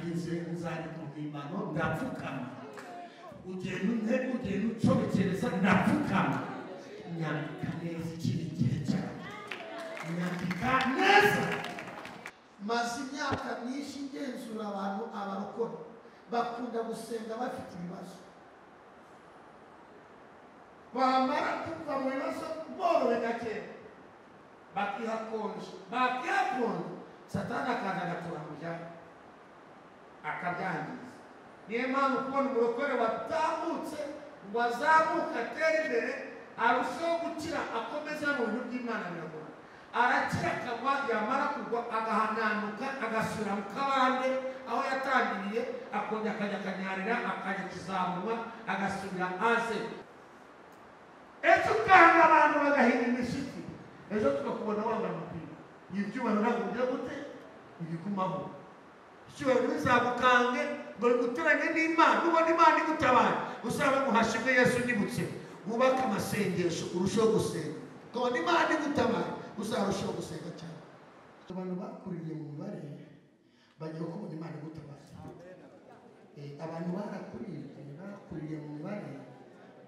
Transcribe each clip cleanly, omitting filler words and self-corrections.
Nageze nzandiko mpimbano ndapfukama, ugenda unte ugenda ucobekereza ndapfukama, nyandika neza ikiri igihe cyawe, nyandika neza. Maze imyaka myinshi ngenzura abantu abarokore bakunda gusenga bafite ibibazo, bamara kuva mu bibazo borowe gake bakihakonje, bakihakonje Satani akaza agatura mu byabo akabyangiza. Niyo mpamvu kubona umurokore watambutse ngo azamuke atere imbere arusheho gukira akomeza mu bintu by'Imana biragora. Arakira akagwa, yamara kugwa agahananuka agasubira mu kabande aho yatangiriye, akongera akajya akanyarira akajya kizamurwa agasubira hasi. Ejo ukanga abantu bagahinda imishitsi, ejo tukakubona wambaye umupira. Ibyubahiro ntabwo ugira gute ibigumaho. Icyubahiro ntibizagukange ngo biguteranye n'Imana. Nubona Imana igutabaye uzabe muhashimwe Yesu unyibutse, wubake amasengesho urusheho gusenga. Ukabona Imana igutabaye uzarushaho gusenga cyane. Abantu bakuririye mu mibare bagiye kubona Imana igutabaye. Abantu barakuriye mu mibare,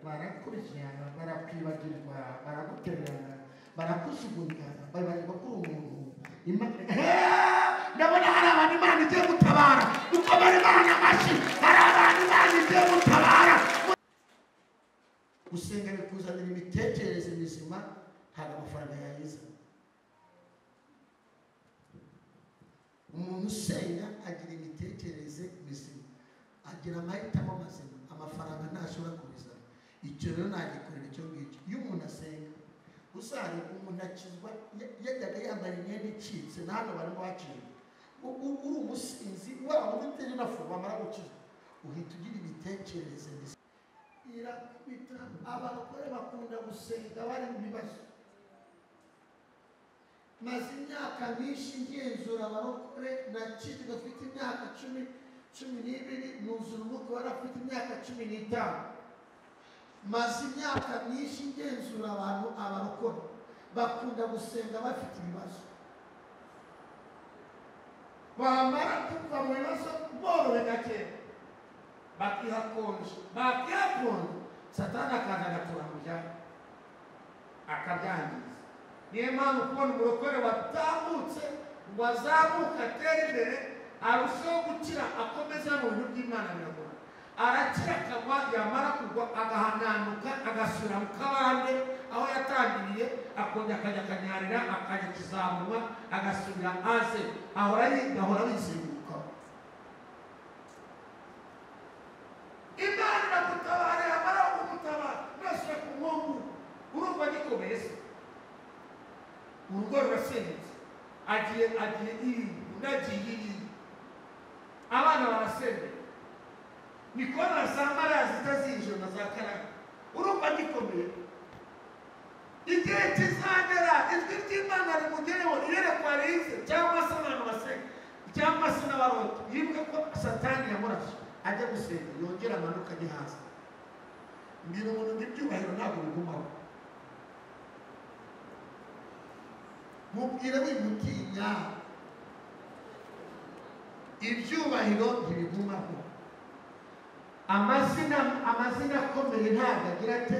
barakurya, barakwibagirwa, baragutererana, barakujugunya, babagirwa kuri umuntu. Ndabona hari abantu Imana igiye gutabara, ukomere Imana amashyi, hari abantu Imana igiye gutabara. Gusenga bikuzanira imitekerereze mizima, ntabwo amafaranga yayiza. Umuntu usenga agira imitekerereze mizima, agira amahitamo mazima, amafaranga ntashobora kubizana. Icyo rero nagikorera icyo ngicyo. Iyo umuntu asenga usanga umuntu akizwa yajyaga yambara imyenda icitse, na hano barimo bacika. Uri umusinzi waba ufite n'inafu, wamara gukizwa uhita ugira imitekerereze mizima. Irakubita. Abarokore bakunda gusenga bari mu bibazo. Maze imyaka myinshi ngenzura abarokore, nakijwe mfite imyaka 12, nuzura umwuka wari afite imyaka 15. Maze imyaka myinshi ngenzura abantu abarokore bakunda gusenga bafite ibibazo, bamara kuva mu bibazo borowe gake bakihakonje, bakihakonje Satani akaza agatura mu byabo akabyangiza. Niyo mpamvu kubona umurokore watambutse ngo azamuke atere imbere arusheho gukira akomeza mu bintu by'Imana biragora. Arakira akagwa, yamara kugwa agahananuka agasubira mu kabande aho yatangiriye, akongera akajya akanyarira akajya kizamurwa agasubira hasi, ahora ahora yizenguruka. Imana iragutabara, yamara kugutabara ntasubira ku nkombe, urumva gikomeye se? Urugo rurasenyutse, agiye iyi, undi agiye iyi, abana barasenyutse, nikona za mara zitazinjira na za karaka, urumva gikomeye. Igihe kizagera ijwi ry'Imana rimugereho, iyerekwa rize, cyangwa se abantu basenga cyangwa se n'abarota, yibuke ko Satani yamurashe ajya gusenga yongera amanuka ajye hasi. Mbwira umuntu ngo ibyubahiro ntabwo bigumaho, mubwire wimutinya, ibyubahiro ntibigumaho. Amazina akomeye ntabwo agira ate,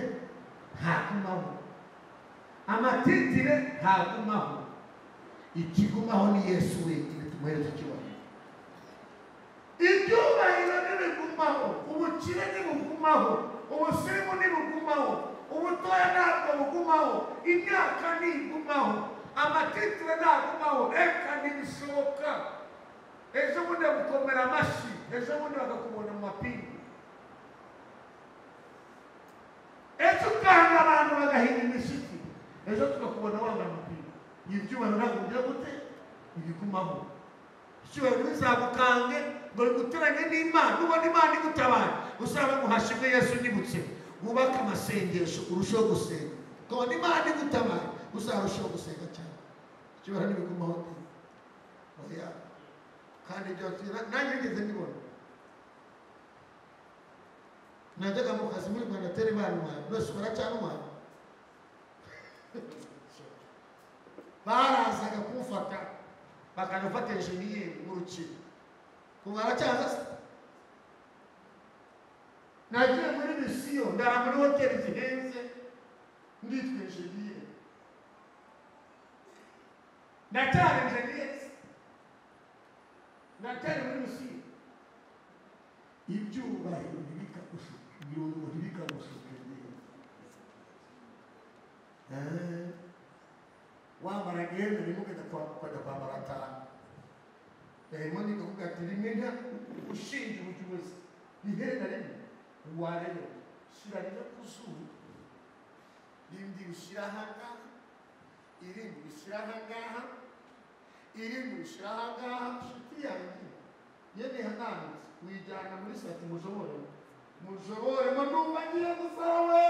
ntagumaho. Amatitire ntagumaho. Ikigumaho ni Yesu wenyine, tumuhereze icyubahiro. Ibyubahiro ntibigumaho, ubukire ntibugumaho, ubusirimu ntibugumaho, ubutoya ntabwo bugumaho, imyaka ntigumaho, amatitire ntagumaho. Reka ntibishoboka. Ejo bundi bagukomera amashyi, ejo bundi bakakubona mu mapingu. Ejo ukanga abantu bagahinda imishitsi, ejo tukakubona wambaye umupira. Ibyubahiro ntabwo ugira gute ibigumaho. Icyubahiro ntibizagukange ngo biguteranye n'Imana. Nubona Imana igutabaye uzabe muhashimwe Yesu unyibutse, wubake amasengesho urusheho gusenga. Ukabona Imana igutabaye uzarushaho gusenga cyane. Icyubahiro ntibigumaho. Oya, kandi byose nanjye nigeze mbibona. Najyaga mu kazi muri Rwanda teri bantwaye, bose baracyantwaye. Barazaga kumfata bakajya gufata enjeniyeri mu rukiko. Kumaracyaza se? Nagiye muri misiyo ndara muri hoteli zihenze nditwa enjeniyeri. Ndacyari enjeniyeri se? Ndacyari muri misiyo. Ibyubahiro ntibikagushuke, ibirungo ntibikagushuke. Wambara ihene rimwe ukajya kwambara atanu. Dayimoni ikavuga ati rimwe nta ushinja ubucuruzi ihene rimwe warebe shyira rimwe ku zuru, irindi ushyira aha ngaha, irindi ushyira aha ngaha, irindi ushyira aha ngaha. Nshuti yanjye yene hananutse uyijyana muri sati mujoboremo mujoboremo ndumva ngiye gusara we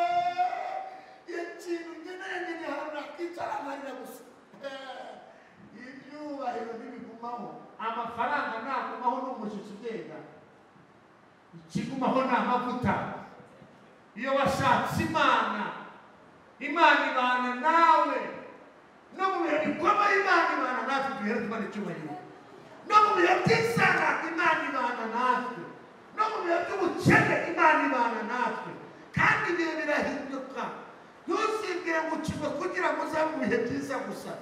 ikintu nkeneye nyine hano nakicara nkarira gusa. Ibyubahiro ntibigumaho, amafaranga ntagumaho, ni umushyitsi ugenda. Ikigumaho ni amavuta. Iyo washatse Imana, Imana ibana nawe. No mu bihe bikomeye Imana ibana natwe, duhere tubana icyubahiro. No mu bihe by'inzara Imana ibana natwe. No mu bihe by'ubukene Imana ibana natwe. Kandi ibihe birahinduka. Ntuzibwire ngo ukizwe kugira ngo uzabe mu bihe byiza gusa.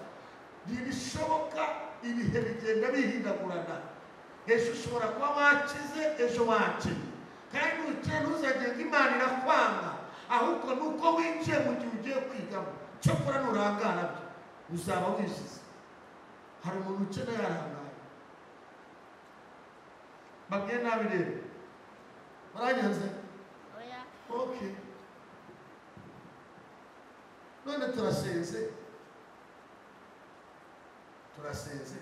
Ntibishoboka, ibihe bigenda bihindagurana. Ejo ushobora kuba wakize, ejo wakennye. Kandi nukira ntuzagire ngo Imana irakwanga, ahubwo ni uko winjiye mu gihe ugiye kwigamo. Cyokora nurangara byo uzaba wizize. Hari umuntu ukena yarangaye. Babwiye nabi rero. Baranyanze? Oya. Okay. None turasenze. Turasenze.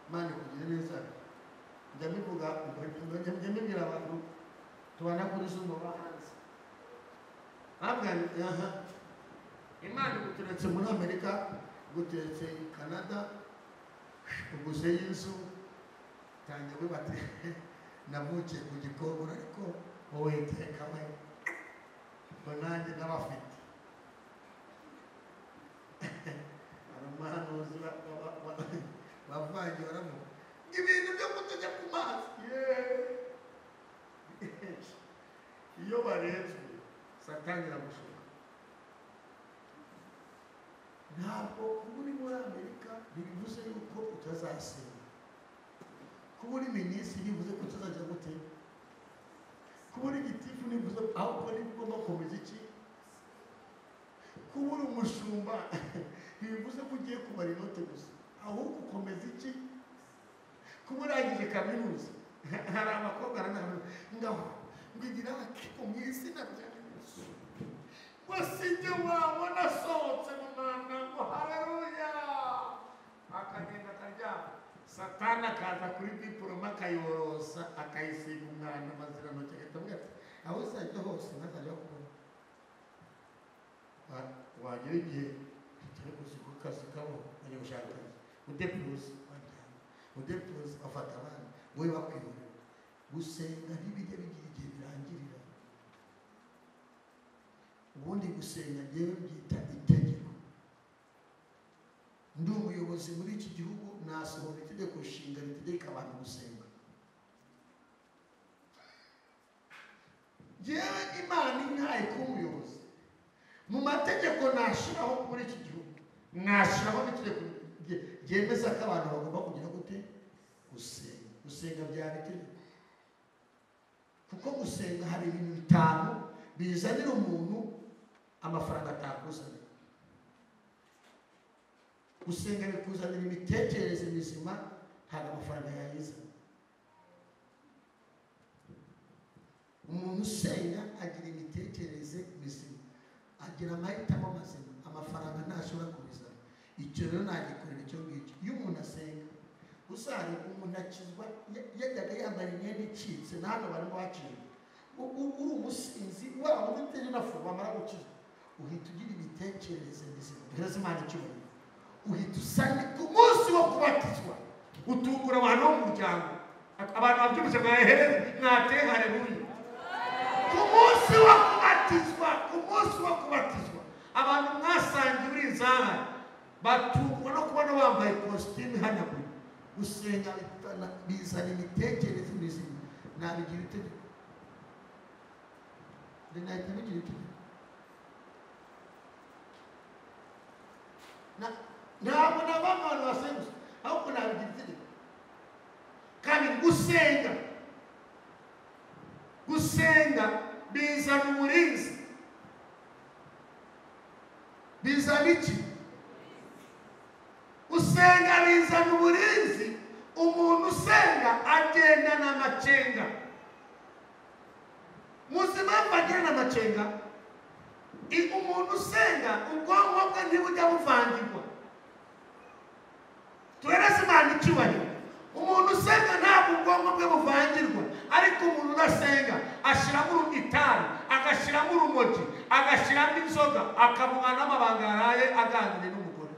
Imana ikugire neza. Njya mbivuga, njya mbibwira abantu tubana kuri Zoom baba hanze. Nabwira nti, aha. Imana iguteretse muri Amerika, iguteretse i Canada, uguzeyo inzu, tangiye kuvuga ati navukiye ku Gikongoro ariko wowe teka we, ngo nanjye ndabafite. Hari umuhanuzi bavangiye baravuga ibintu byo kutajya ku mazi. Iyo barenzwe Satani iramushuka. Ntabwo kuba uri muri Amerika ntibivuze yuko utazasenga. Kuba uri minisitiri ntibivuze ko utazajya gute. Kuba uri gitifu ntibivuze ahubwo niba ugomba gukomeza iki. Kuba uri umushumba ntibivuze ko ugiye kubara inote gusa, ahubwo ukomeza iki. Kuba urangije kaminuza, hari abakobwa ngaho ngigira akiko mu izina rya Yesu, ngo sijye wabona asohotse mu mwanda ngo haleluya, akagenda akaryama. Satani akaza kuri diporome akayorosa akayisiga umwanda amazirantoki, agahita avuga ati aho uzajya hose ntazajya kubona. Wagera igihe kitari kuzi ku kazi kabo bajya gushaka akazi, udepuze bajyana, udepuze bafata abandi, wowe bakwihorera. Gusenga ntibijya bigira igihe birangirira. Ubundi gusenga njyewe mbyita itegeko. Ndi umuyobozi muri iki gihugu, nasohora itegeko nshinga ritegeka abantu gusenga. Njyewe Imana intaye kuba umuyobozi, mu mategeko nashyiraho muri iki gihugu, nashyiraho n'itegeko ryemeza ko abantu bagomba kugira gute? Gusenga. Gusenga byaba itegeko. Kuko gusenga hari ibintu bitanu bizanira umuntu amafaranga atakuzanira. Gusenga bikuzanira imitekerereze mizima, ntabwo amafaranga yayizana. Umuntu usenga agira imitekerereze mizima, agira amahitamo mazima, amafaranga ntashobora kubizana. Icyo rero nagikorera icyo ngicyo. Iyo umuntu asenga, usanga umuntu akizwa yajyaga yambara imyenda icitse, na hano barimo bakijwe. Uri umusinzi waba ufite n'afu, wamara gukizwa uhita ugira imitekerereze mizima. Duhereze Imana icyubahiro. Uhita usanga ku munsi wo kubatizwa utungura abantu bo mu muryango. Abantu babyumvise mwahereze mwate haleluya. Ku munsi wo kubatizwa, ku munsi wo kubatizwa abantu mwasangiye uri inzara batungwa no kubona wambaye kositimu ihanaguye. Gusenga bizana imitekerereze mizima. Nabigira itegeko, nahita bigira itegeko. Ntabwo nabamo abantu basenga gusa, ahubwo nabigira itegeko. Kabiri, gusenga bizana uburinzi. Bizana iki? Gusenga bizana uburinzi. Umuntu usenga agendana amacenga. Muzi impamvu agendana amacenga? Umuntu usenga ubwonko bwe ntibujya buvangirwa. Tuhereze Imana icyubahiro. Umuntu usenga ntabwo ubwonko bwe buvangirwa, ariko umuntu udasenga ashyiramo itabi, agashyiramo urumogi, agashyiramo inzoga, akamuha n'amabanga yaraye aganiriye n'umugore.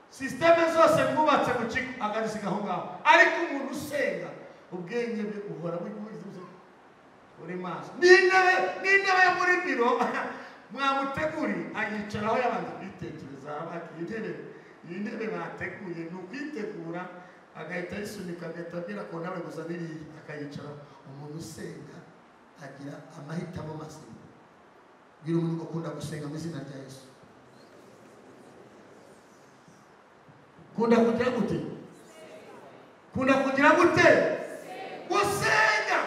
Sisiteme zose mwubatse mu kigo akazisiga aho ngaho. Ariko umuntu usenga ubwenge bwe buhora buri maso. N'intebe yo muri biro mwamuteguriye ayicaraho yabanza kwitekereza, iyi ntebe bateguye ni ukwitegura, agahita ayisunika, agahita abwira ko nawe gusa n'iriya akayicaraho. Umuntu usenga agira amahitamo mazima. Bwira umuntu ngo kunda gusenga mu izina rya Yesu. Kunda kugira gute? Kunda kugira gute? Gusenga.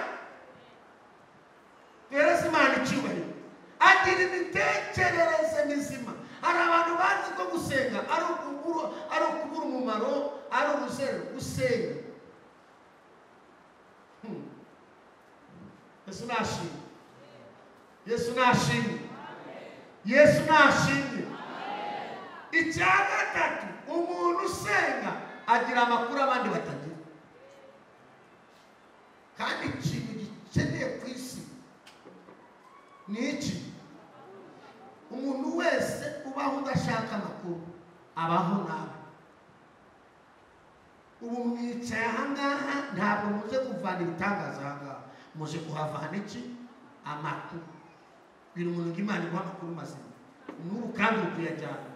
Duhereze Imana icyubahiro. Agira imitekerereze mizima. Hari abantu bazi ko gusenga ari ukubura umumaro, ari uruzeru. Gusenga. Yesu nashimwe. Yesu nashimwe. Yesu nashimwe. Icya gatatu, umuntu usenga agira amakuru abandi batagira. Kandi ikintu gikeneye ku isi ni iki? Umuntu wese ubaho udashaka amakuru abaho nabi. Ubu mwicaye aha ngaha ntabwo muze kuvana ibitangaza aha ngaha, muze kuhavana iki? Amakuru. Bwira umuntu ngo Imana iguha amakuru mazima, n'ubu kandi uri kuyajyana.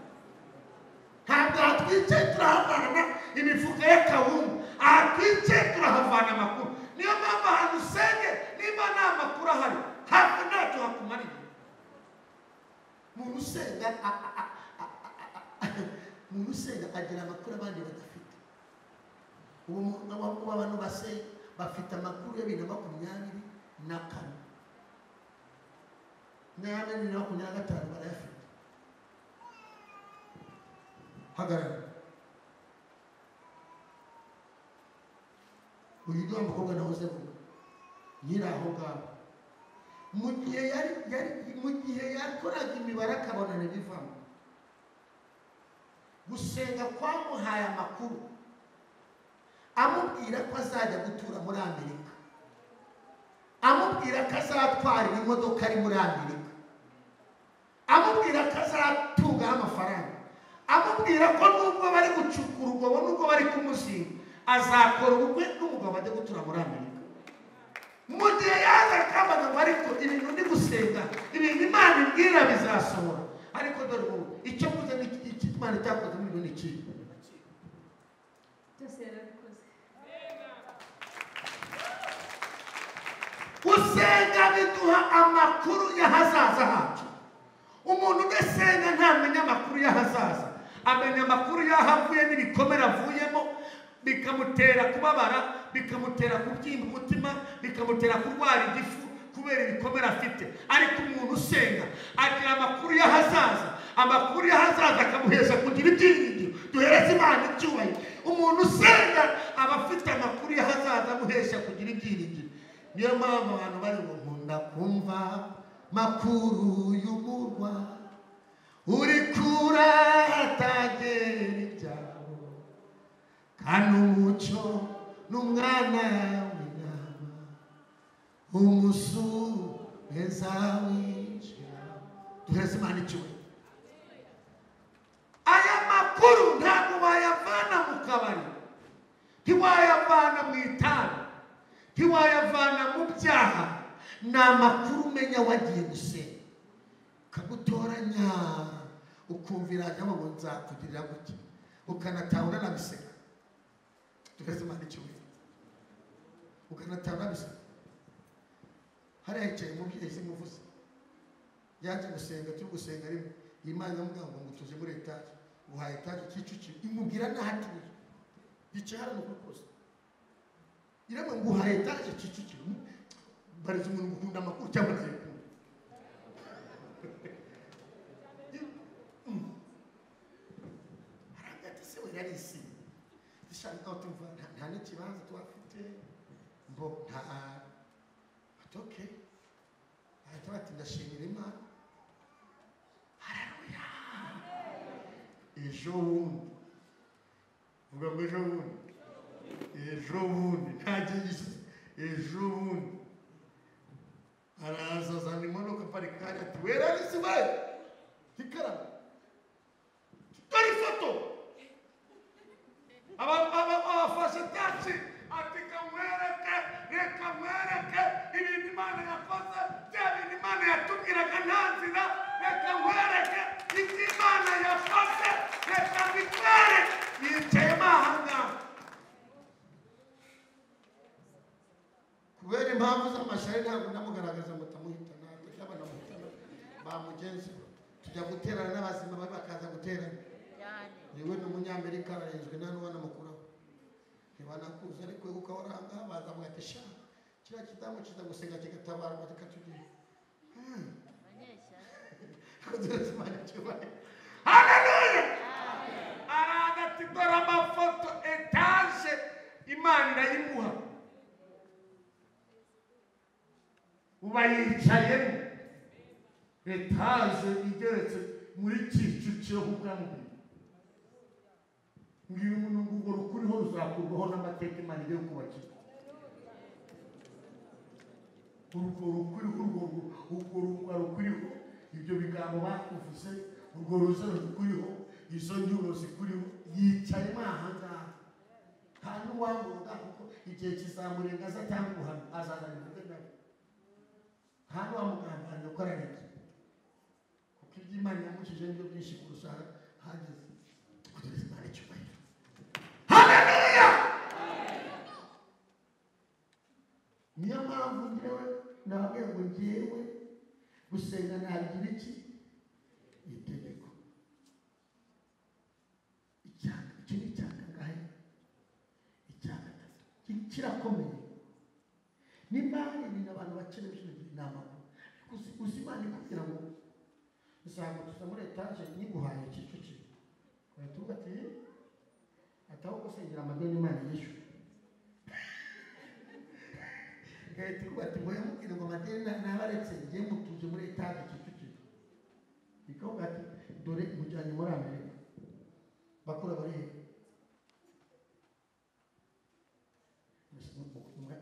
Ntabwo aha twicaye turahavana imifuka y'akawunga, aha twicaye turahavana amakuru. Niyo mpamvu ahantu usenge niba nta makuru ahari hafi ntacyo hakumariye. Umuntu usenga agira amakuru abandi badafite. Ubu abantu basenga bafite amakuru ya 2024 n'aya 2025 barayafite. Hagarara. Uyu ni wa mukobwa nahoze mvuga nyiri aho ngaho. Mu gihe yakoraga imibare akabona ntibivamo, gusenga kwamuhaye amakuru amubwira ko azajya gutura muri Amerika, amubwira ko azatwarira imodoka ari muri Amerika, amubwira ko azatungaho amafaranga, amubwira ko nubwo bari gucukura urwobo, nubwo bari kumuzinga, azakora ubukwe n'umugabo ajya gutura muri Amerika. Mu gihe yaza akambaza ngo ariko ibintu ndi gusenga, ibintu Imana imbwira bizasohora. Ariko dore ubu icyo mvuze ni iki Imana itakoze muri ibyo ni iki? Byose yarabikoze. Gusenga biduha amakuru y'ahazaza hacu. Umuntu udasenga ntamenya amakuru y'ahazaza, amenya amakuru y'aho avuye n'ibikomere avuyemo, bikamutera kubabara, bikamutera kubyimba umutima, bikamutera kurwara igifu kubera ibikomere afite. Ariko umuntu usenga agira amakuru y'ahazaza, amakuru y'ahazaza akamuhesha kugira ibyiringiro. Duhereze Imana icyubahiro. Umuntu usenga aba afite amakuru y'ahazaza amuhesha kugira ibyiringiro. Niyo mpamvu abantu bari ngo nkunda kumva makuru y'umurwa uri kuratagera ibyago, kandi umucyo n'umwana w'intama umusuheza winjira. Duhereze Imana icyubahiro. Aya makuru ntabwo wayavana mu kabari, ntiwayavana mu itabi, ntiwayavana mu byaha. Ni amakuru umenya wagiye gusenga, kagutoranya ukumvira ngo nzakugirira gutya, ukanataha unanabiseka. Tukazimana icyubahiro ukanatanga bisa hariya yicaye umubyeyi simuvuze yaje gusenga turi gusenga rimwe Imana iramubwira ngo ngutuje muri etaje uhaye etaje Kicukiro imubwira n'aho atuye yicaye hano kuri kose iramubwira ngo uhaye etaje Kicukiro bariza umuntu gukunda amakuru cyangwa ntayikunda arambwira ati se we yarisi nta n'ikibanza tuhafite mbo nta atoke ahita bati ndashimira Imana haleluya ejo bundi vuga ngo ejo bundi nta gihe gishize ejo bundi araza azana imodoka aparika hariya ati werarisi we ikaramu dore ifoto abafashe taxi ati kamwereke reka mwereke ibintu Imana yakoze bya bintu Imana yatubwiraga nta nzira reka mwereke ibyo Imana yakoze reka mbikwereke yicayemo aha ngaha kubera impamvu z'amashari ntabwo ndamugaragaza mutamuhitana banamuhitana bamugenzi tujya guterana n'abazima babi bakaza guterana niwe ni umunyamerika ararenzwe nta n'uwanamukuraho ntibanakuza ariko we kuko ahora baza bati sha kiriya kidamu kiza gusenga kigatabarwa kikatugira haleluya araza ati dore amafoto etaje Imana irayimuha uba yicayemo etaje igeretse muri Kicukiro nk'ubwamubiri ngiyo umuntu ngo urwo rukuriho ruzakurwaho n'amateka Imana igiye kubakira urwo rukuriho urwo rungwa rukuriho ibyo bigambo bakuvuze urwo ruzaro rukuriho izo nyuro zikuriho yicayemo aha ngaha nta n'uwamuruga kuko igihe kizamurenga azatanga ubuhamya azaza bivuge nawe nta n'uwamugambanira uko arareka kuko ibyo Imana yamukije nibyo byinshi kurusha hageze kugereza Imana icyubahiro haleluya niyo mpamvu njyewe nababwiye ngo njyewe gusenga nabigira iki itegeko iki ni icya kangahe icya gatatu kirakomeye nimba hari ibintu abantu bakeneye kino gihe ni amakuru uzi Imana ikubwira ngo nzagutuza muri etaje nyiguhaye Kicukiro uhita uvuga ati ataho gusengera amadeni Imana yishyura gahita uvuga ati ngo yamubwire ngo amadeni nabaretse ngiye mutuje muri etaje Kicukiro ikavuga ati dore mujyanye muri Amerika bakura bari he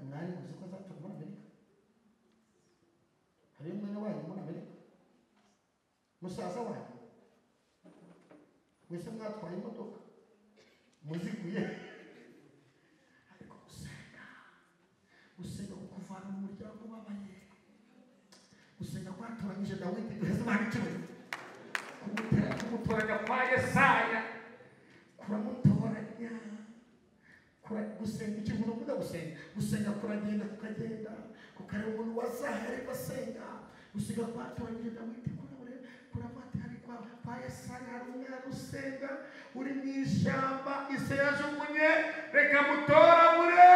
mwari muzi ko azatura muri Amerika hariyo mwene wanyu muri Amerika musaza wanyu mwese mwatwaye imodoka muziguye ariko gusenga gusenga kukuvana mu muryango ubabaye gusenga kwatoranyije Dawidi kumutoranya kwa Yesaya kuramutoranya gusenga ikintu ukunda gusenga gusenga kuragenda kukagenda kukareba umuntu wazaha ariko asenga gusenga kwatoranyije Dawidi kuravati hari kwa Yesaya hari umwana usenga uri mu ishyamba ise yajugunye reka mutoragure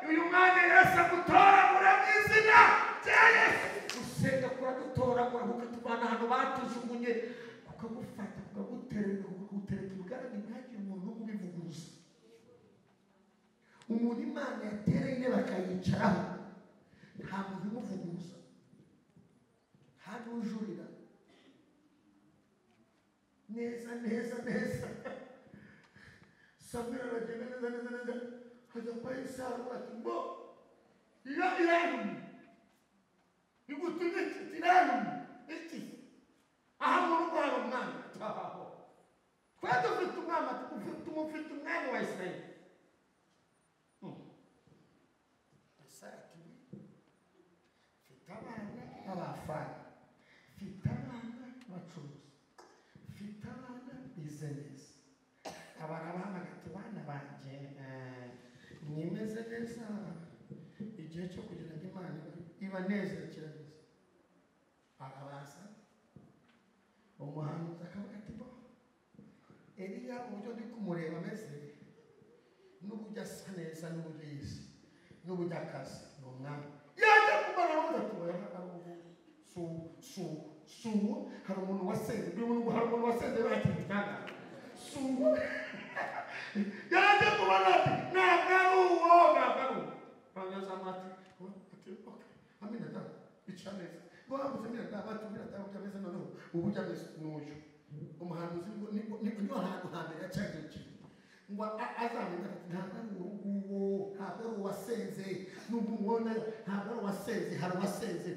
uyu mwana Yesu amutoragure mu izina rya Yesu gusenga kuradutoragura kukatuvana ahantu batujugunye kukagufata kukagutereka kukagutereka ibwami ntihagire umuntu ubivuguruza umuntu Imana yatereye intebe akayicaraho nta muntu umuvuguruza nta n'ujurira neza neza neza Samweli aragenda neza neza neza ajya kwa Yesaya ati ngo iyo irantumye igutumye iki irantumye iki aha mu rugo hari umwami taho twe dufite umwami tumufite umwami wa Isirayeli Yesaya ati mfite abana b'abafana mfite abana b'abacuruzi mfite abana bize neza abarabahamagara ati bana banjye Igihe cyo kugira ngo Imana ibanezere kirageze. Arabaza umuhanuzi akavuga ati bo Eliya uburyo ndi kumureba ameze n'uburyo asa neza n'uburyo yise n'uburyo akazi ni umwami. Yajya kumara aravuga ati oya su hari umuntu wasenze hari umuntu wasenze bakiri igitangaza su yajya kubona ati ntabwo ari uwo ntabwo ari uwo. Banyazamo ati okay amina da bica neza ngo habuze amina da batubwira da uburyo ameze noneho uburyo ameze n'uyu. Umuhanuzi niho hantu hambere yacagiye ikintu ngo azamenya ati ntabwo ari uwo nguwo, ntabwo ari uwasenze, nubwo umubona ntabwo ari uwasenze, hari uwasenze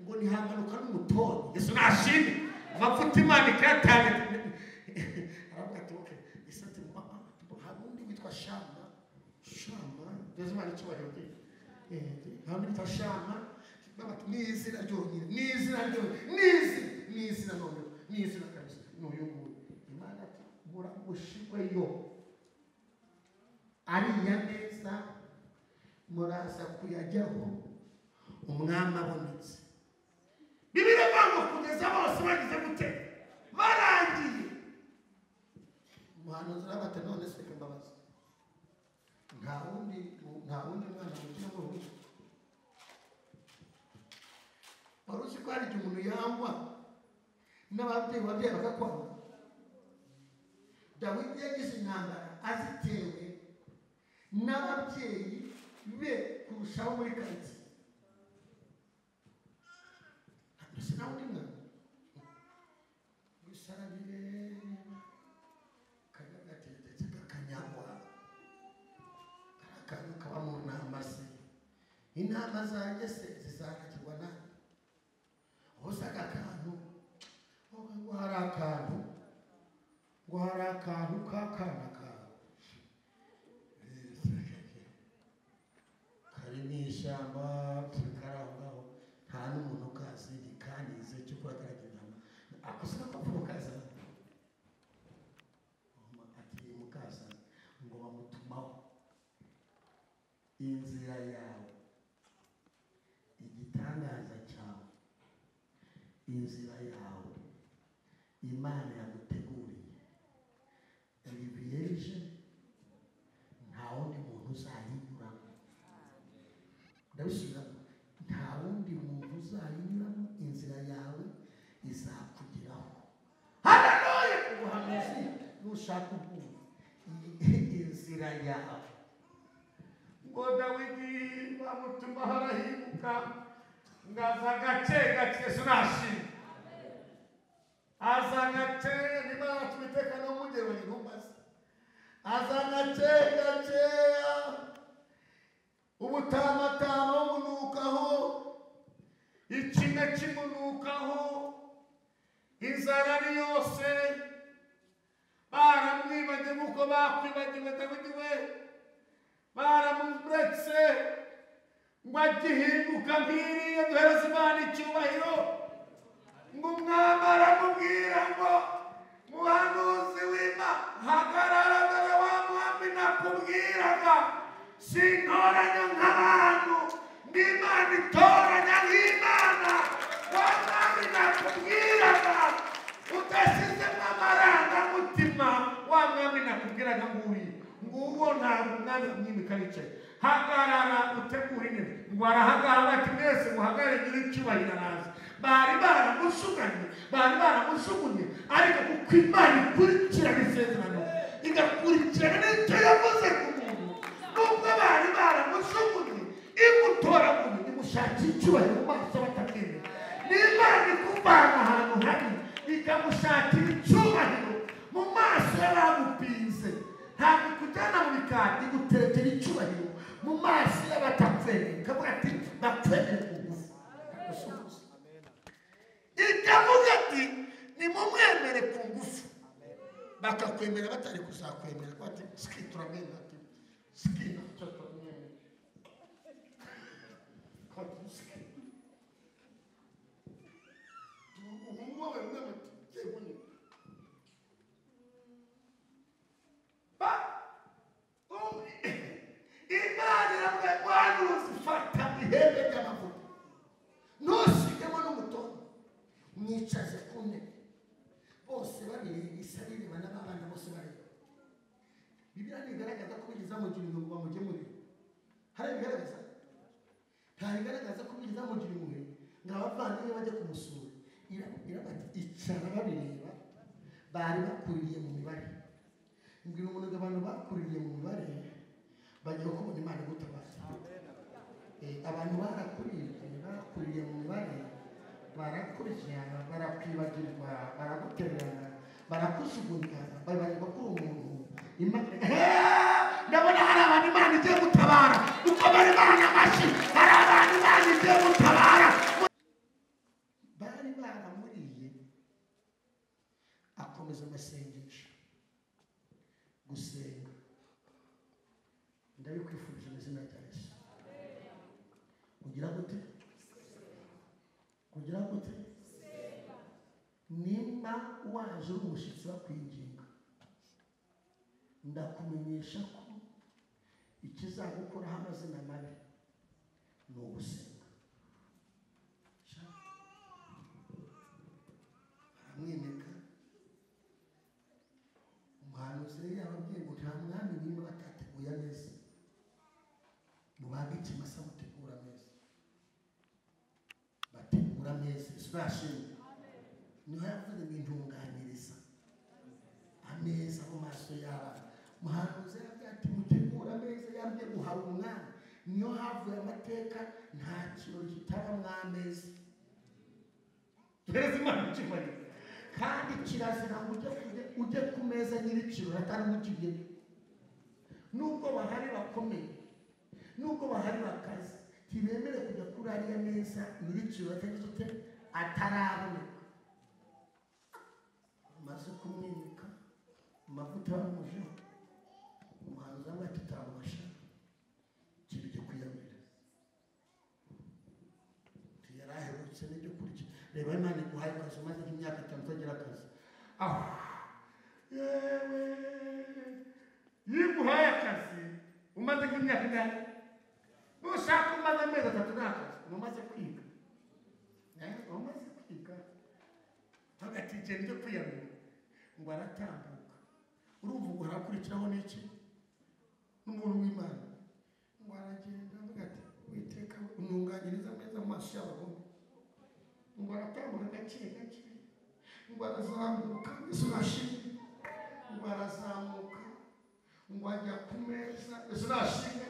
ngo ntihamanuka n'umutoni. Yesu nashimwe amavuta Imana ikayatanga. Aravuga ati okay ese ati hari undi witwa Shama Yesu Imana icyubahiro cye. Hari undi witwa Shama ni izina ryonyine, ni izina ryonyine, ni izina noneho, ni izina kabisa n'uyu nguyu. Imana ati muramushikweyo ariya meza muraza kuyajyaho umwami abonetse. Bibiliya ivuga ngo kugeza bose bagize gute barangiye. Umuhanuzi aravuga ati none se mbabaza nta wundi mwana mugira mu rugo. Wari uzi ko hari igihe umuntu yangwa n'ababyeyi babyeyi bakakwanga. Dawidi yagize intambara azitewe n'ababyeyi be kurushaho muri karitsiye. Mbese nawe undi mwana gusa arabireba kagateretse kakanyagwa kari akantu kaba mu ntama se, intama zanjye se zizaragirwa nande? Hose aka kantu ngo hari akantu ngo hari akantu k'akana kawe kari mu ishyamba kari aho ngaho nta n'umuntu ukazi ntikanize cyo kuba karagira intama akoze n'akapfuko kazana ati mukazana ngo bamutumaho inzira yawe igitangaza cyawe inzira yawe Imana yaguteguriye iri vierge nta wundi muntu uzayinyuramo. Ndabisubiramo, nta wundi muntu uzayinyuramo, inzira yawe izakugeraho. Haleluya! Ubuhanuzi nushaka ubwumva inzira yawe. Ngo Dawidi bamutuma arahinguka ngaza gake gake. Yesu nashimwe aza gake Imana tubiteka no mugero intumbaze aza gake gakeya ubutamatama bumunukaho ikime kimunukaho inzara ari yose baramwibagiwe nk'uko bakwibagiwe Dawidi we baramuretse ngo agihinguka nk'iriya duhereze Imana icyubahiro. Ngo umwami aramubwira ngo muhanuzi w'Imana hagarara dore wa mwami nakubwiraga sintoranya nk'abantu ndi Imana itoranya nk'Imana. Wa mwami nakubwiraga udashyizemo amarangamutima wa mwami nakubwiraga nguriya nguwo ntabwo umwami amwimika aricaye. Hagarara utegure intebe. Ngo arahagarara ati mwese muhagarare nyir'icyubahiro araza. Bari baramusuganye bari baramusugunye ariko kuko Imana ikurikirana isezerano igakurikirana n'icyo yavuze ku muntu nubwo bari baramusugunye imutoraguye imushakira icyubahiro mu maso batamwemera. Ni Imana ikuvana ahantu habi ikamushakira icyubahiro mu maso y'abamupinze. Ntabwo ikujyana mu bikari iguterekera icyubahiro mu maso y'abatakwemera ikavuga ati bakwemere ku ngufu. Ikavuga ati nimumwemere ku ngufu bakakwemera batari kuzakwemera ko ati ski turamwemera ati ski nacyo turamwemera ko ati ski umuhungu wawe mwemera ati yego nyine ba Imana iravuga muhanuzi fata ihene. Mwicaze ku ntebe bose babireba, isabireba n'abana bose bareba. Bibiliya ntigaragaza ko bigeze bamugira impuhwe ngo bamugemurire. Hari ibigaragaza? Nta bigaragaza ko bigeze bamugira impuhwe ngo abavandimwe bajye kumusura. Iravuga iti icara babireba, bari bakuririye mu mibare. Mbwira umuntu ngo abantu bakuririye mu mibare bagiye kubona Imana igutabara. Abantu barakuriye mu mibare, barakurya, barakwibagirwa, baragutererana, barakujugunya, babagirwa kuri umuntu. Ndabona hari abantu Imana igiye gutabara. Ukomere Imana amashyi, hari abantu Imana igiye gutabara. Bari baramuriye, akomeza amasengesho, gusenga. Ndabikwifurije mu izina rya Yesu. Kugira gute? Kugira gute? Nimba waje uri umushyitsi bakwinginga, ndakumenyesha ko ikizagukuraho amazina mabi ni ugusenga. Baramwimika. Umuhanuzi rero yababwiye ngo nta mwami wima batateguye ameza, mubage ikimasa mutegura ameza. Bategura ameza. Yesu nashimwe. Niho yavuze ngo intunganyiriza ameza mu maso y'abana. Umuhanuzi yaravuze ati mutegura ameza, yabwiye guhara umwami. Niyo havuye amateka, nta kirori kitabamo ameza. Duhereze Imana icyubahiro. Kandi kirazira ngo ujye ku meza nyir'ikirori atari umukiriye. Nubwo bahari bakomeye, nubwo bahari bakaze, ntibemere kujya kuri ariya meza nyir'ikirori atagize ute ataraboneka. Amaze kumwimika, amavuta bamujeho, umuhanuzi aravuga ati tamubasha ikintu cyo kwiyamira. Ntiyaraherutse n'ibyo kurya. Reba Imana iguhaye akazi umaze nk'imyaka 5 utagira akazi. Aho yewe, yiguhaye akazi umaze nk'imyaka ingahe? Nushaka umaze amezi 3 nta kazi, umaze kwiga. Umaze kwiga hagati ikintu cyo kwiyamira ngo aratambuka. Urumva ngo harakurikiraho n'iki? N'umuntu w'Imana ngo aragenda avuga ati Uwiteka untunganyiriza ameza mu maso y'abagome. Ngo aratambuka gake gake, ngo arazamuka, Yesu nashimwe. Ngo arazamuka, ngo ajya ku meza, Yesu nashimwe.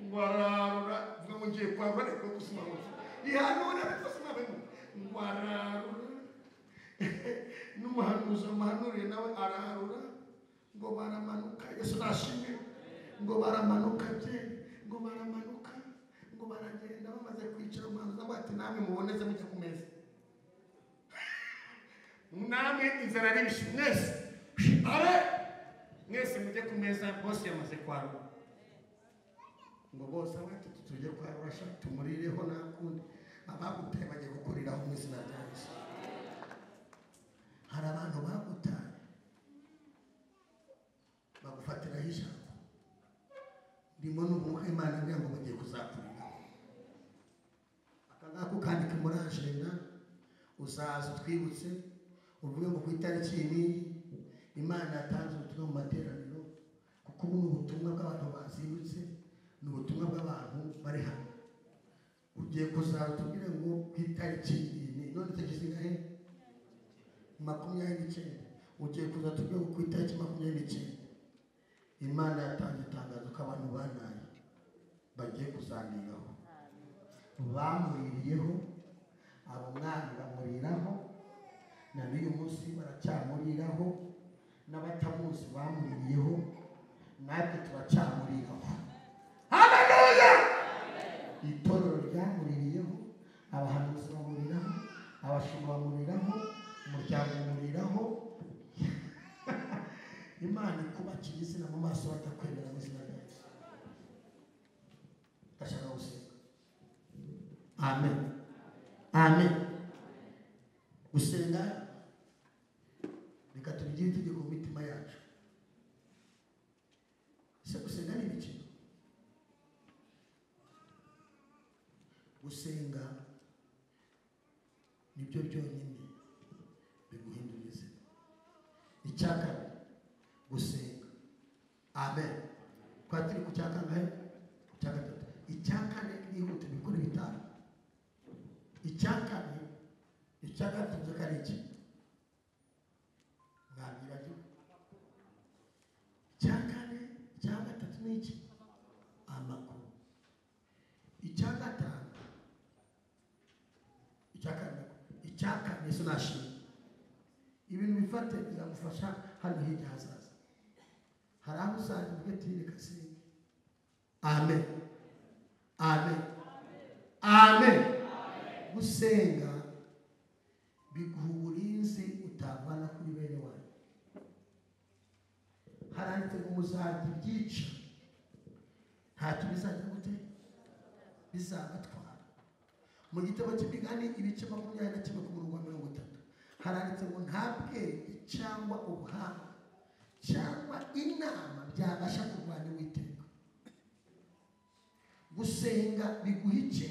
Ngo ararura, vuga ngo ngiye kwarura ariko gusoma ngo ihanura ariko gusoma ngo ararura. N'umuhanuzi amuhanuriye nawe ararura, ngo baramanuka, Yesu nashimwe. Ngo baramanuka bye, ngo baramanuka, ngo baragenda. Bamaze kwicara, umuhanuzi avuga ati namwe muboneze mujye ku meza. Namwe inzara aribishe mwese, are mwese mujye ku meza, bose yamaze kwarura. Ngo bose bati tujye kwarura sha tumurireho nakundi. Abagutaye bagiye gukuriraho mu izina rya Yesu. Hari abantu bagutaye bagufatiraho ijambo. Ndimo n'umwuka Imana imbwira ngo bagiye kuzakuriraho. Aka ngako kandike muri ajenda, uzaza utwibutse uvuge ngo ku itariki iyi n'iyi Imana yatanze ubutumwa mu materaniro, kuko ubu ni ubutumwa bw'abantu bazindutse, ni ubutumwa bw'abantu bari hano. Ugiye kuzaza utubwire ngo ku itariki iyi n'iyi, none tariki zingahe? 29. Ugiye kuza tubwire ngo ku itariki 29 Imana yatanze itangazo ko abantu banaye bagiye kuzaniraho. Bamuririyeho, abo mwami bamuriraho, na n'uyu munsi baracyamuriraho, n'abatamuzi bamuririyeho, natwe turacyamuriraho. Haleluya! Itorero ryamuririyeho, abahanuzi bamuriraho, abashumba bamuriraho, umuryango umuriraho. Imana ikubakira izina mu maso batakwemera mu izina rya Yesu. Ndashaka gusenga. Amen. Amen. Gusenga reka tubigire itegeko mu mitima yacu. Ese gusenga ni ibiki? Gusenga nibyo byonyine Icya gatatu ko ari iki? Mwabyibagiwe. Icya kane, icya gatatu ni iki? Amakuru. Icya gatanu, icya kane, icya kane, Yesu nashimwe. Ibintu bifate bizagufasha hano hirya hazaza. Hari aho usanga uvuga ati reka senge. Amen. Amen. Amen. Gusenga biguha uburinzi utavana kuri bene wanyu. Haranditse ngo muzarya ibyica, ntacyo bizajya gute? Bizabatwara. Mu gitabo cy'Imigani ibice 21 ku murongo wa 30 haranditse ngo nta bwenge cyangwa ubuhanga cyangwa inama byabasha kurwanya Uwiteka. Gusenga biguha iki?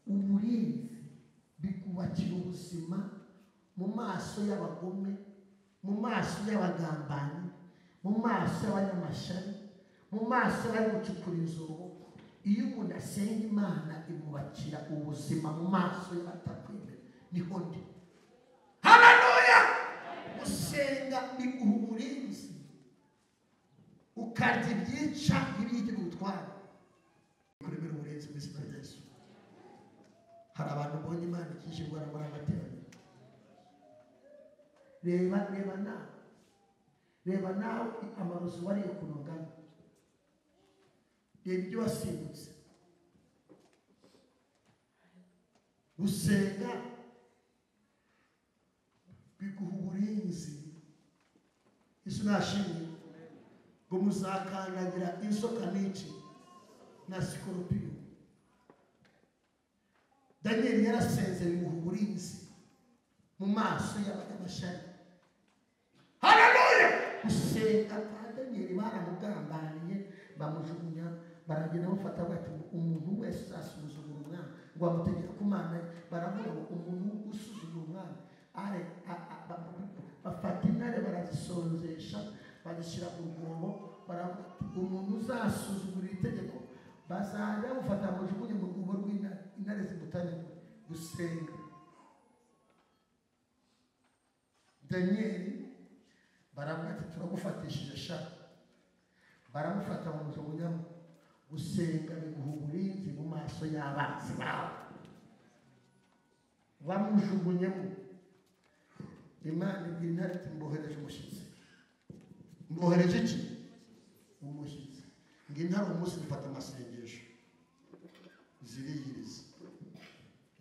Uburinzi, bikubakira ubuzima mu maso y'abagome, mu maso y'abagambanyi, mu maso y'abanyamashyari, mu maso y'abari gucukura inzobo. Iyo umuntu asenga Imana imubakira ubuzima mu maso y'abatakwemera. Niho ndi. Haleluya! Gusenga biguha uburinzi, ukarya ibyica ntibigire ubutwara. Kuremera uburinzi mu izina rya Yesu. Hari abantu mbonye Imana ikije indwara muri amateraniro. Reba, reba nawe, reba nawe amarozi wariye ukuntu angana. Reba ibyo wasimbutse. Gusenga biguha uburinzi. Yesu nashimwe. Ngo muzakandagira inzoka n'iki? Na sikoropiyo. Daniel yarasenze bimuha uburinzi mu maso y'abanyamashyari. Haleluya! Gusenga kwa Daniel baramugambaniye, bamujugunya, baragenda bamufata bati umuntu wese uzasuzugura umwana ngo bamutegeka ku Mana. Baravuga ngo umuntu usuzugura umwana are bafata intare barazisonzesha, bazishyira mu rwobo. Baravuga umuntu uzasuzugura itegeko bazajya bamufata bamujugunye mu rwobo rw'intare, intare zimutane. Gusenga Daniel baravuga ati turagufatishije sha, baramufata bamujugunyamo. Gusenga biguha uburinzi mu maso y'abanzi bawe. Bamujugunyemo. Imana ibwira intare iti mbohereje umushyitsi. Mbohereje iki? Umushyitsi. Ngo intare uwo munsi zifata amasengesho, ziriyiriza.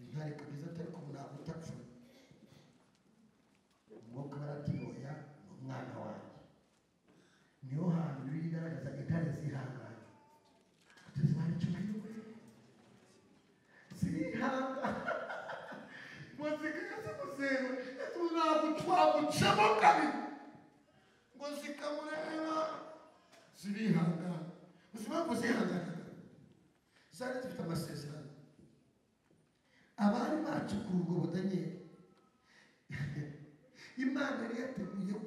Intare kugeza atari ko ntabwo utapfuye. Umwuka barati oya ni umwana wanjye. Niho hantu Bibiliya igaragaza intare zihanganye. Zibara icyubahiro we, zirihangana. Ngo zikajya zimusenga, ntabwo twagucamo kabiri. Ngo zikamureba, zirihangana. Uzi impamvu zihangana? Zari zifite amasezerano. Abari bacukura urwobo Daniel, Imana yari yateguye ko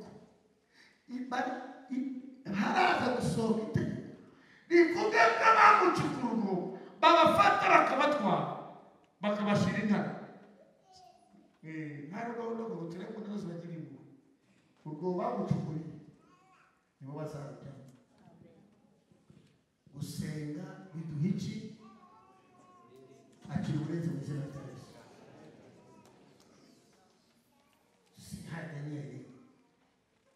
haraza gusohoka itegeko rivuga ko abamucukura urwobo babafata bakabatwara, bakabashyira intare. Nta gahunda ngo turebe ko nazo bagira impuhwe. Urwobo bamucukuriye nibo bazarujyamo. Gusenga biduha iki? Akira uburinzi mu izina rya Yesu. Si hari Daniel,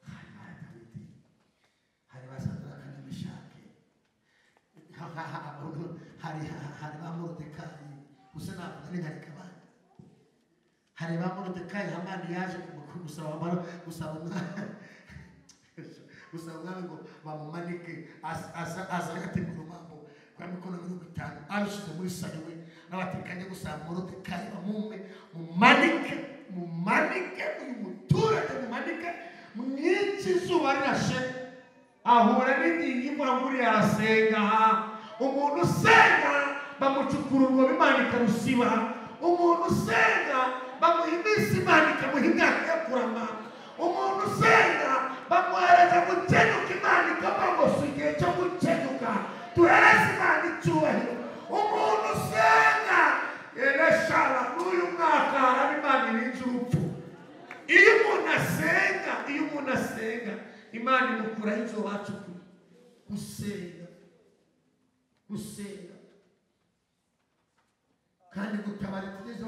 hari ba Dawidi, hari ba Sadraka na Meshaki, hari ba Moridekayi. Gusa navuga ni nkareka abandi. Hari ba Moridekayi, Hamani yaje gusaba umwami ngo bamumanike, aza agategura urumambo rwa mikono 50 abishyize muri saro we, n'abatekanye gusaba Moridekayi bamume, mumanike, mumanike uyu muturage, mumanike mwice izuba rirashe. Ahura n'ingingo imvura nguri arasenga. Umuntu usenga bamucukura urwobo Imana ikarusiba. Umuntu usenga bamuha iminsi Imana ikamuha imyaka yo kurama. Umuntu usenga bamuhereza gukenyuka Imana ikavuga ngo si igihe cyo gukenyuka, duhereze Imana icyubahiro. Umuntu usenga ereshara n'uyu mwaka haraba Imana Ikuraho inzu bacukuye. Gusenga, gusenga kandi gutabara itigeze,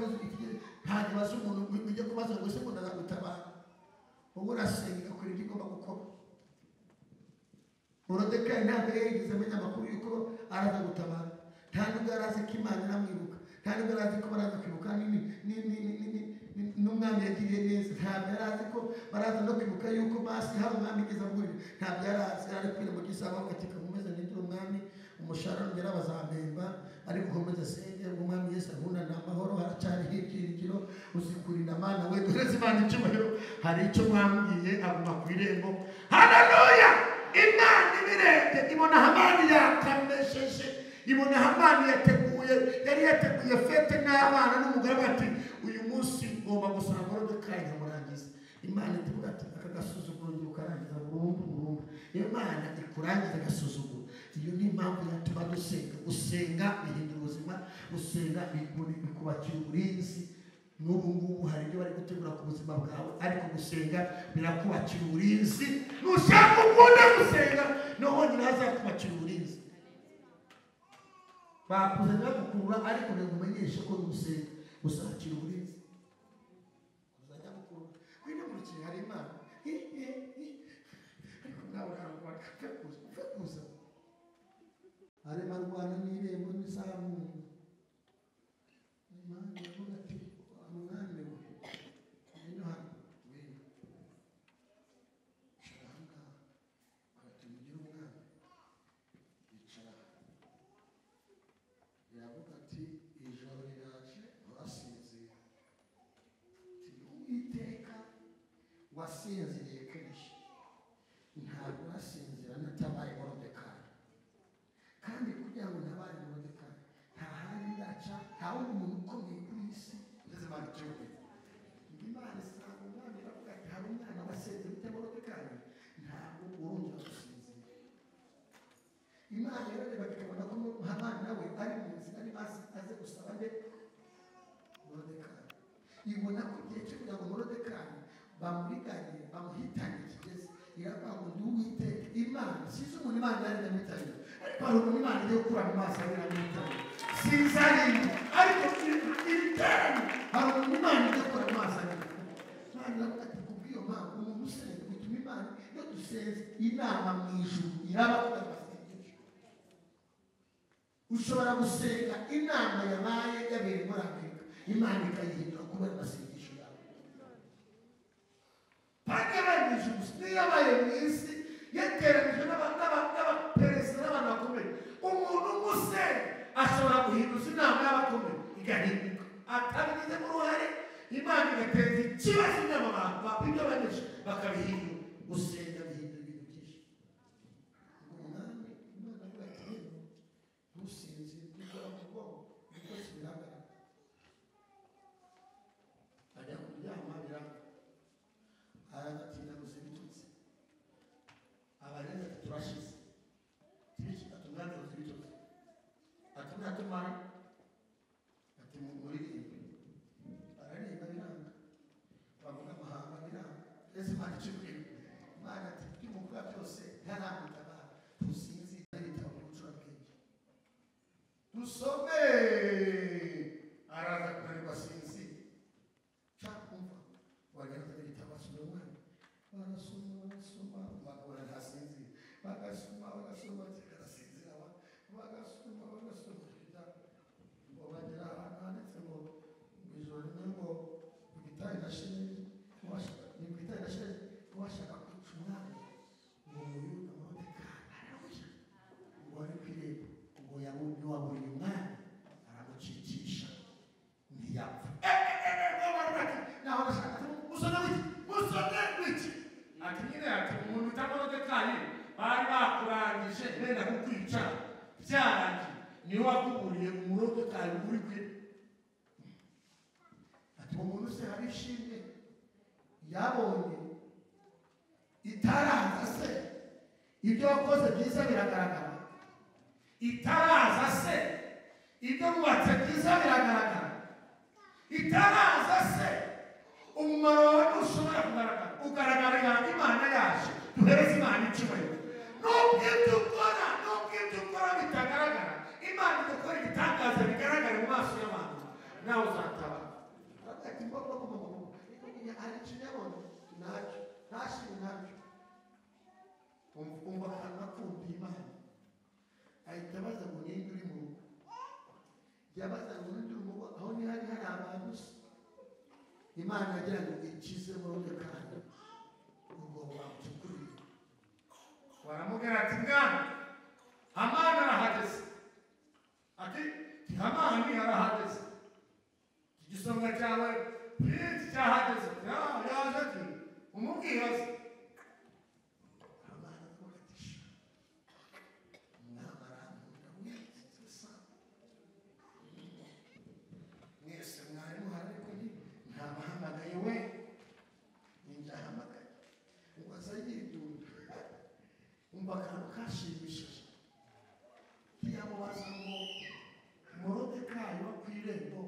ntabwo ibaza umuntu ujya kubaza ngo ese ngo ndazagutabara. Wowe urasenga igakora ibyo igomba gukora. Morodekayi ntabwo yari yarigeze amenya amakuru y'uko araza gutabara, nta nubwo yari azi ko Imana iramwibuka, nta nubwo yari azi ko baraza kwibuka n'umwami yagiriye neza, ntabwo yari azi ko baraza no kwibuka yuko basi hari umwami igeze amugurira, ntabwo yari azi. Yari ari kwira mu gisabo ati nkomeze nindire umwami, umushahara nugera bazampemba, ariko nkomeze asenge umwami Yesu ankunda ni amahoro, haracyariho ibyiringiro, uzi kurinda Mana we, duhereze Imana icyubahiro, hari icyo mwambwiye, aguma ku irembo. Haleluya! Imana ibirebye ibona Hamani yakamesheje, ibona Hamani yateguye, yari yateguye fete n'abana n'umugore bati uyu munsi ngomba gusanga Morodekayi nkamurangiza. Imana itivuga ati aka gasuzuguro ngiye ukarangiza burundu burundu. Imana ikurangiza agasuzuguro. Iyo ni impamvu yatuma dusenga. Gusenga bihindura ubuzima, gusenga bikubakira uburinzi. N'ubu ngubu hari ibyo bari gutegura ku buzima bwawe, ariko gusenga birakubakira uburinzi. Nushaka ukunda gusenga, no honyine hazakubakira uburinzi. Bakuzanye bagukurura, ariko ntibumenyeshe ko nusenga uzakira uburinzi. Uzajya gukurura wino mu kintu hari Imana, ariko nawe urarwana upfe kuza. Arimo arwana n'irembo n'izamu. Imana iravuga ati umwami we ngwino hano, ngwino icara aha ngaha, ati mugire umwami, icara. Iravuga ati ijoro riraje urasinzira. Ati Uwiteka wasinziriye kenshi, ntabwo urasinzira natabaye Morodekayi, kandi kugira ngo ntabare Morodekayi nta handi ndaca, nta wundi muntu ukomeye kuri iyi si ndetse Imana icyubahiro. Imana isanga umwami iravuga ati hari umwana wasenze bita Morodekayi, ntabwo urongera gusinzira. Imana irarebaga ikabona ko Hamani nawe ari mu nzira arimo aze gusaba nde Morodekayi. Ibona ko igihe cyo kugira ngo Morodekayi bamuriganye bamuhitanye kigeze, iravuga ngo ndi Uwiteka Imana. Sinzi umuntu Imana yari yamuhitanye, ariko hari umuntu Imana igiye gukura mu maso yari yamuhitanye. Sinzi arinde, ariko ibiterane hari umuntu Imana igiye gukura mu maso yari. Imana iravuga ati kubw'iyo mpamvu umuntu usenga bituma Imana iyo dusenze inama mu ijuru iraba kubera amasengesho. Ushobora gusenga inama yabaye yabereye muri Amerika, Imana ikayihindura kubera amasengesho yawe. Yabaye gusa niyo yabaye mu isi yateranijwe n'abaperezida n'abantu bakomeye. Umuntu umusenga ashobora guhinduza inama y'abakomeye igahinduka atabigizemo uruhare, Imana igateza ikibazo inama ibyo bagejeje bakabihindura. Gusenga bihindura ibintu byinshi. Umwami Imana avuga ati rero ntusinzire kwikora mu bwonko byose birahagarara. Ajya kuryama biranga, aragatinda gusa ibitotsi, abarenze ati turashize, ati umwami yabuze ibitotsi, ati natumara, ati muririmbe. Bararirimba biranga, bavuga amahanga biranga, mbese Imana icubwira. Imana ati ibyo muvuga byose ntaramutabara, tusinzire n'ibitabo by'ubucurabwenge dusome. Araza kunanirwa asinzire, cyangwa wagenda igitabo asoma umwana, barasoma barasoma bakabona ntasinzira, bagasoma bagasoma arasinzira, bagasoma bagasoma ngo bagera ahantu handitse ngo ijoro rimwe ngo gitari na sheregi gitari na sheregi washaka kwica umwami ngo muyuda Morodekayi arahuye ngo ari ku irembo, ngo yabonye wabonye umwami aramucikisha ntiyapfa. Musome wiki ati nyine ati umuntu bita Morodekayi bari bakurangije benda kukwica byarangiye, niwe wakuburiye Umurodekayi uri kwe. Ati uwo muntu se hari ishimwe yabonye itaraza se, ibyo wakoze byiza biragaragara, itaraza se ibyo wubatse byiza biragaragara, itaraza se umumaro wawe ntushobora kugaragara, ugaragarira Imana yaje. Duhereze Imana icyubahiro. Nubwo ibyo ukora, nubwo ibyo ukora bitagaragara, Imana igukora ibitangaza bigaragara mu maso y'abantu, nawe uzatabara. Ati hari ikintu yabonye ntacyo, ntashimwe ntacyo. Umva akantu akumva Imana ahita abaza ngo ninde uri mu rugo. Yabaza ngo ninde uri mu rugo, aho ni hari hari abantu se. Imana yagira ngo ikize Moridekayi ubwo bamucukuriye. Baramubwira ati mwana, Hamani arahageze. Ati Hamani arahageze, igisonga cyawe prince cyahageze. Yaje ati umubwira se. Hamani aravuga ati sha, umwami arankunda wese, mwese mwari muhari ariko ntabahamagaye we, ninjye ahamagaye. Ngo aza yidunda. Umva akantu kashimishije. Ntiyamubaza ngo Moridekayi wo ku irembo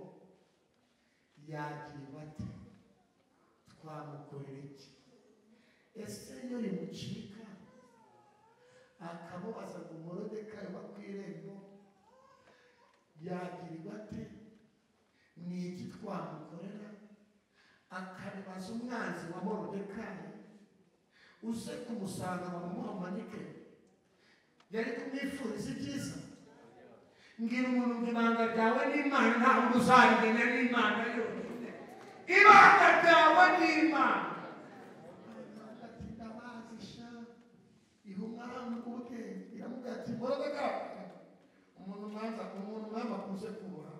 yagira ati twamukorera iki? Ese iyo rimucika akamubaza ngo Moridekayi wo ku irembo yagira ati ni iki twamukorera? Akabibaza umwanzi wa Moridekayi uze kumusanga bamuhamanike, yari kumwifuriza ibyiza. Ngira umuntu ngo ibanga ryawe n'Imana ntabwo uzarimenya n'Imana yonyine. Ibanga ryawe n'Imana. Ati ndabazi sha, iha umwami ubwenge. Iramubwira ati Moridekayi, umuntu umwami akunze kubaha,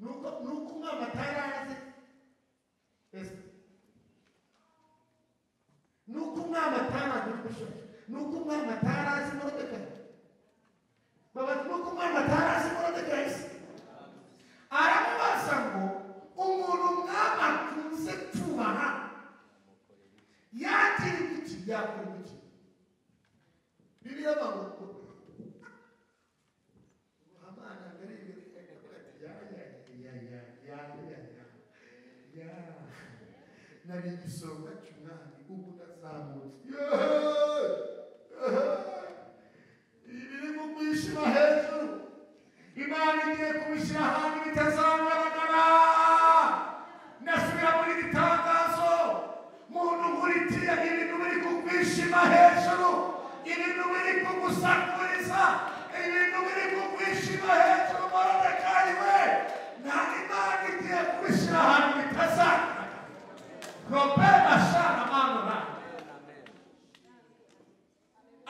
nuko umwami atarazi, nuko umwami atarazi, nuko umwami atarazi Moridekayi. Nuko umwami atarazi Moridekayi, aramubaza ngo umuntu umwami akunze kubaha yagira iki, yakora iki? Bibiliya ivuga ngo Hamani mbere ya ya ya ya ya ya ya, nari igisonga cy'umwami ubu ndazamutse. Ibiri kukwishima hejuru, Imana igiye kubishyira ahantu bitazagaragara. Ndasubira muri iri tangazo, muntu nkurikira, ibintu biri kukwishima hejuru, ibintu biri kugusakuriza, ibintu biri kukwishima hejuru. Moridekayi we, nta Imana igiye kubishyira ahantu bitazagaragara. Robert ashana manura.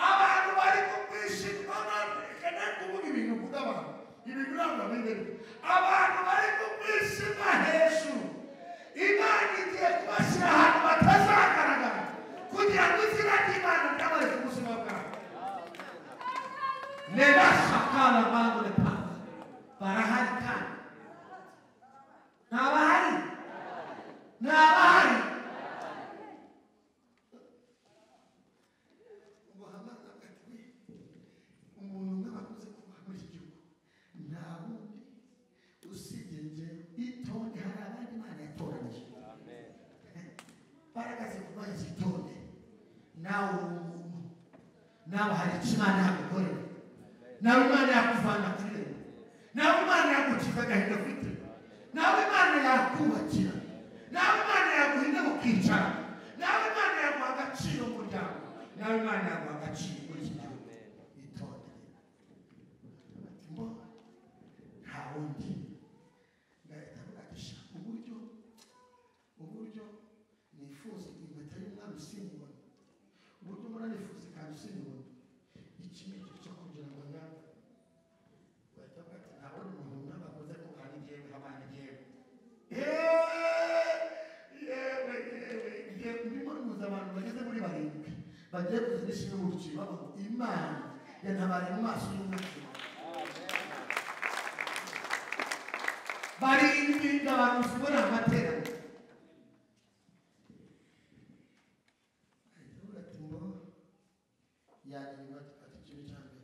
Abantu bari kukwishima, reka kuvuga ibintu mvuga abantu, ibintu ntabwo bimeze. Abantu bari kukwishima hejuru, Imana igiye kubashyira ahantu batazagaragara kugira ngo izina ry'Imana ryamare ku buzima bwawe. Lebashakala manure pa. Barahari kandi ntabahari, ntabahari. Ngo Hamani ati we, umuntu umwe bakunze kubaha muri iki gihugu nta wundi usibye njyewe. Itonde, hari abandi Imana yatoranyije. Baragaze kurwanya itonde. Nawe uri umuntu, nawe hari icyo Imana yagukorera, nawe Imana yakuvana ku irembo, nawe Imana yagukiza agahinda ufite, nawe Imana yakubakira, nawe Imana yaguha intebe ukicara, nawe Imana yaguha agaciro mu muryango, nawe Imana yaguha agaciro muri iki gihugu. Itonde. Ati mbo nta wundi. Ngahita avuga ati sha, uburyo nifuza impeta y'umwami sinyibona, uburyo mbona nifuza ikanzu sinyibona, iki ni igihe cyo kugira ngo nyambe. Bahita bavuga ati nta wundi muntu umwami akunze kubaha ni njyewe, Hamani njyewe. Yewe yewe, Ndimo nuza abantu bageze muri barindwi bagiye kuzana ishimwe mu rukiko, bavuga ngo Imana yantabariye mu maso y'umwami. Barindwi abantu ubona amateraniro. Ahita avuga ati ngo yagira ati ikintu cya mbere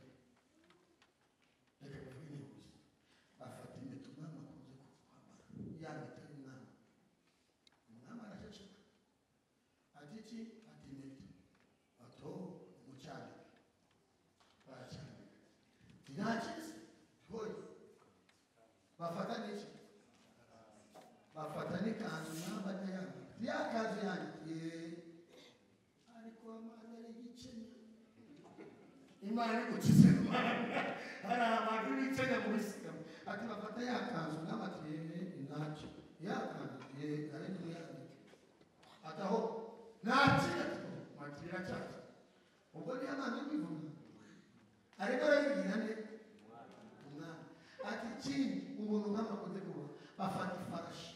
reka bivuge nihuse. Afata impeta umwami akunze kwambara, ya mpeta y'umwami. Umwami araceceka. Ati iki? Ati impeta. Ati oh, umucandika. ikanzu yanjye ariko Hamani ari igikenya Imana igukize Imana hari abantu b'ibikenya mu bisigamu ati bafata ya kanzu umwami ati ntacyo ya kanzu ari ntiyandike ati aho nta kintu ati biracyacyo ubwo niyo Hamani uri kwivuga ariko arabibwira nde umwami ati ikindi umuntu umwami akunze kuba bafata ifarashi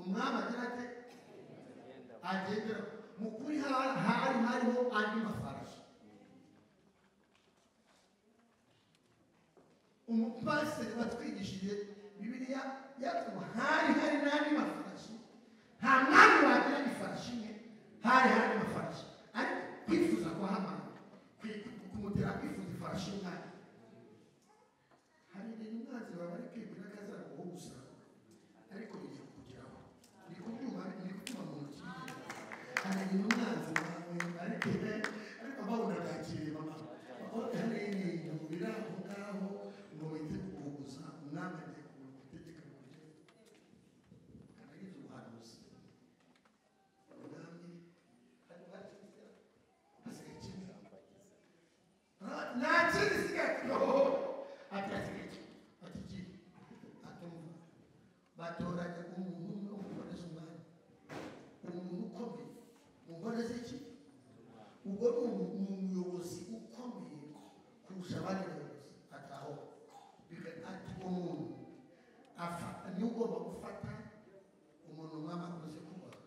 umwami agira ate agendera mu kuri hari hariho andi mafarashi umupasiteri watwigishije Bibiliya yatuma hari hari n'andi mafarashi nta mwami wagira ifarashi imwe hari hari mafarashi ariko kwifuza kwa Hamani kumutera kwifuza ifarashi y'umwami hari ibintu umwanzi wawe ari kwibwira ko azaguhuza ariko bigiye kukugeraho ni kubyuma mu ntoki hari ibintu umwanzi wawe ariko mama ndakiriye mama hari ibintu biri aho ngaho ngo wite kuguhuza umwami agiye kugutegeka mu buryo kanagize ubuhanuzi umwami hasigaye kimwe nta kindi isigaye ati hasigaye kimwe ati iki atumva batoranya umuntu umwe wo kuboneza umwami umuntu ukomeye mu mboneza iki ubwo ni umuyobozi ukomeye kurusha abandi bayobozi ataho ati uwo muntu niwe ugomba gufata umuntu umwami akunze kubaha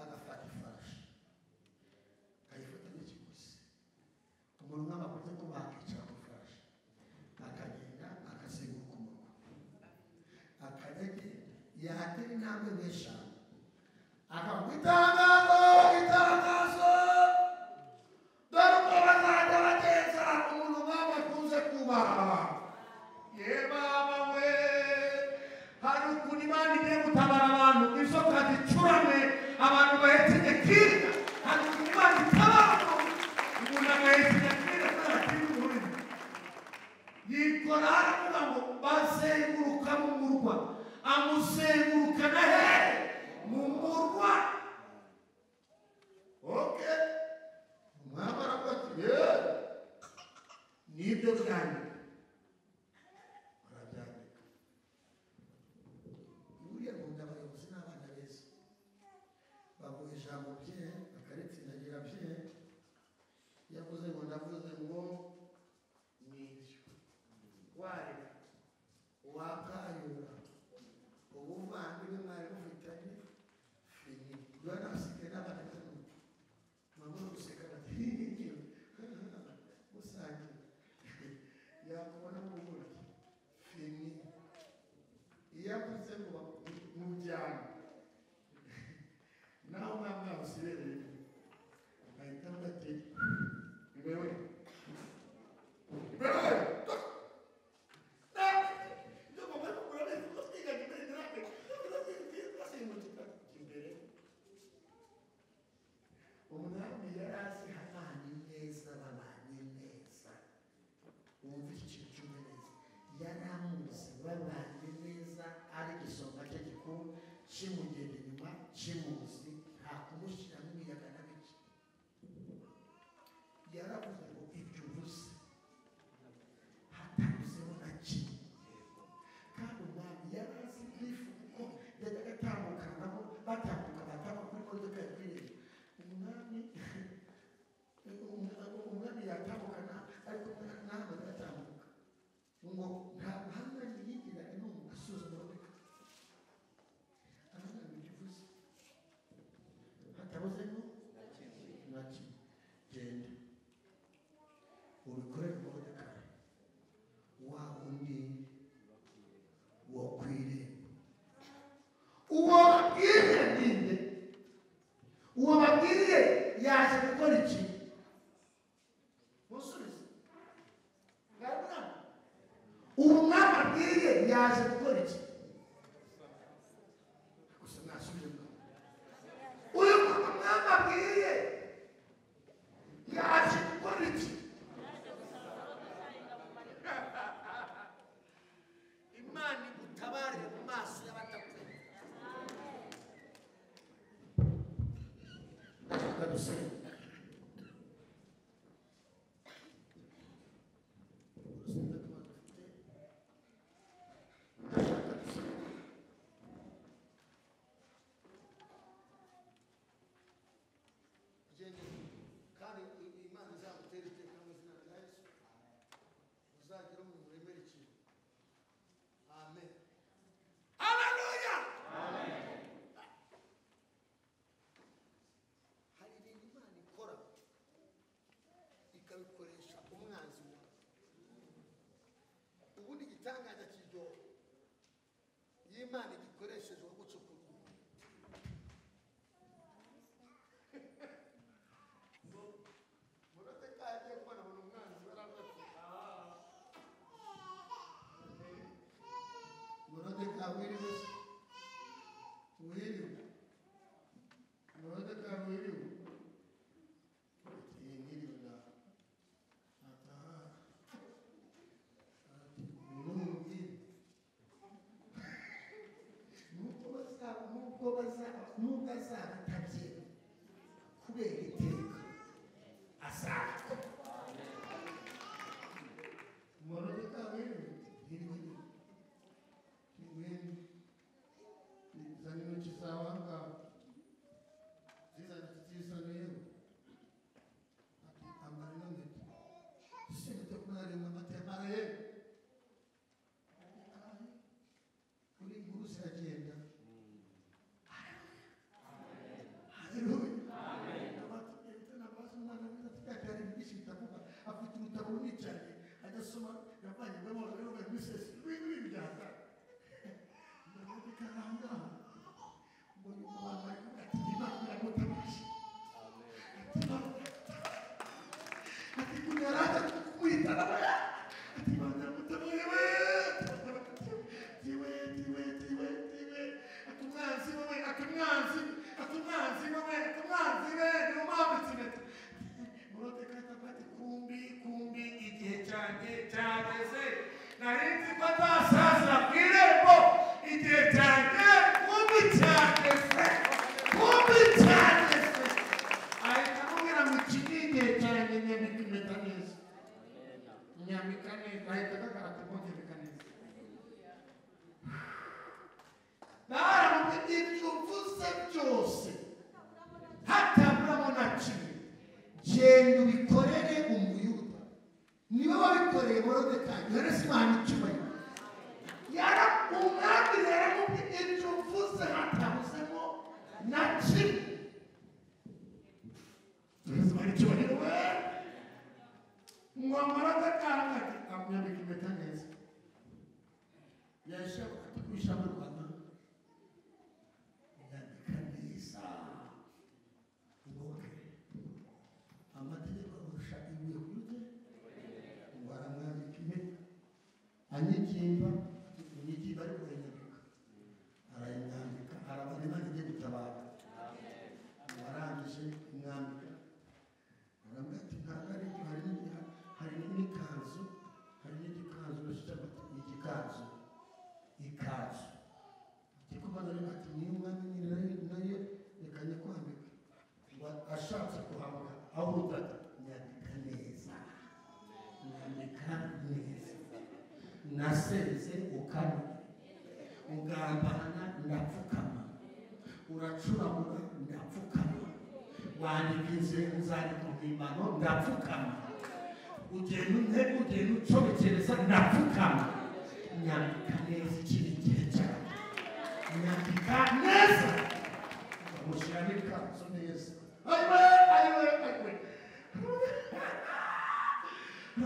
agafata ifarashi akayifata n'ikiguzi umuntu umwami akunze kubaha akicara ku ifarashi akagenda akazenguruka umurwa akajya agenda yatera intambwe nk'eshanu akavuga itangazo itangazo dore uko bazajya bagenza umuntu umwami akunze kubaha ye mama we hari ukuntu Imana igiye gutabara abantu inzoka zicuramye abantu bahetse kirya hari ukuntu Imana itabara umuntu agahetse kirya kubera atinya ururimi yikora aravuga ngo bazenguruka mu murwa amuzengurukana hehe mu murwa okay umwami aravuga ati nibyo byandika barabyandika buriya nkunda abayobozi n'abana beza bavuga ijambo bye bakaritsindagira bye yavuze ngo ndavuze ngo nibyo wareka wakayura ubuvandimwe mwari mufitanye fini rero nasigaye n'abana beza mama guseka bati musangiye yakubona mu buryo fini iyo avuze ngo mujyane naho mwaba mwawusibereye ahita avuga ati iwewe iwewe umwami yari azi Hamani neza babanye neza wumva iki kintu cyumve neza yari amuzi babanye neza ari igisonga cye gikuru kimugenda inyuma kimuzi nta kumushyiramo imiyaga na bike yaravuze ngo ibyo uvuze hatabuzeho na kimwe kandi umwami yari azi bifu kuko yajyaga atambukana nabo batambuka batambuka kuri modoka yakwiriye umwami yatambukana ariko ntabwo agatambuka ngo ntabwo Hamani yigiraga n'umuntu asuza Moridekayi aravuga ngo ibyo uvuze hatabuzemo na kimwe genda ubikorere Moridekayi wa wundi wo ku irembo uwo babwiriye ninde uwo babwiriye yaje gukora iki musubize ubu mwami abwiriye yaje gukora iki gusa mwasubije uyu mwami abwiriye yaje gukora iki Imana igutabarire mu maso y'abatakwemera Imana igikoresheje gucukura. Morodekayi agiye kubona abona umwanzi baramutse. Morodekayi wiriwe se? Wiriwe. Morodekayi wiriwe. Ati niriwe na ataha. Ati ngwino. Nubwo bazaba nubwo azaba atabyemera kubera iteka azapfa. Morodekayi wiriwe. Wiriwe. Ngwino. Zana intoki zawe aha ngaha. Zizana zizaniyeho. Ati ambara ino mpeta. Sente kumwaremwa amatembara ye. Uri inkuru ziragenda. Haleluya. Afite urutabo runini cyane ajya asoma yavanye muri muri sesi ibintu byaka. Morodekayi aha ngaha. Ngo nyuma abantu bari kuvuga ati Imana iragutabaje. Ati Imana ati kunyaraza kukwitana we. Ati Imana iragutabaye we. Tiwe tiwe tiwe tiwe. Ati umwanzi we ati umwanzi ati umwanzi we ati umwanzi we ni umwambitse impeta. Morodekayi atavuga ati kumbi kumbi igihe cyanjye cyageze. Nari nzi ko azasazira ku irembo. Igihe cyanjye kumbi cyageze. Kumbi cyageze. Ahita amubwira ngo iki ni igihe cyanjye nyambika impeta neza. Nyambika neza. Ahita agaragara ati ngo nyambika neza. Baramubwiye ibyo uvuze byose hataburamo na kimwe. Genda ubikorere umuyuda. Niwe wabikoreye Morodekayi. Yohereze Imana icyubahiro. Umwami yaramubwiye ibyo uvuze hatabuzemo na kimwe. Yohereze Imana icyubahiro we. Ngo Morodekayi ati amwambika impeta neza. Yashaka ati kwishamo Rwanda. Nyambika neza. Ngoke. Amategeko arusha ibuye kuri ngo aramwambika impeta. Anyigimba inyigimba ariko arayimwambika. Arayimwambika arabona Imana igiye gutabara. Ngo arangije kumwambika arambwira ati ntabwo ari ibyo hari n'ikanzu hari n'igikanzu cyangwa igikanzu ikanzu. Igikomana rero ati niyo umwami nyine nayo reka nyikwambike. Ngo ashatse kuhambuka aho utata nyambika neza. Nyambika neza. Nasenze ukanywa ugambana ndapfukama uracuragura ndapfukama wandika inzandiko mpimbano ndapfukama ugenda intebe ugenda ucobekereza ndapfukama nyambika neza iki ni igihe cyawe nyambika neza amushyiramo ikanzu neza ayiwe ayiwe ayiwe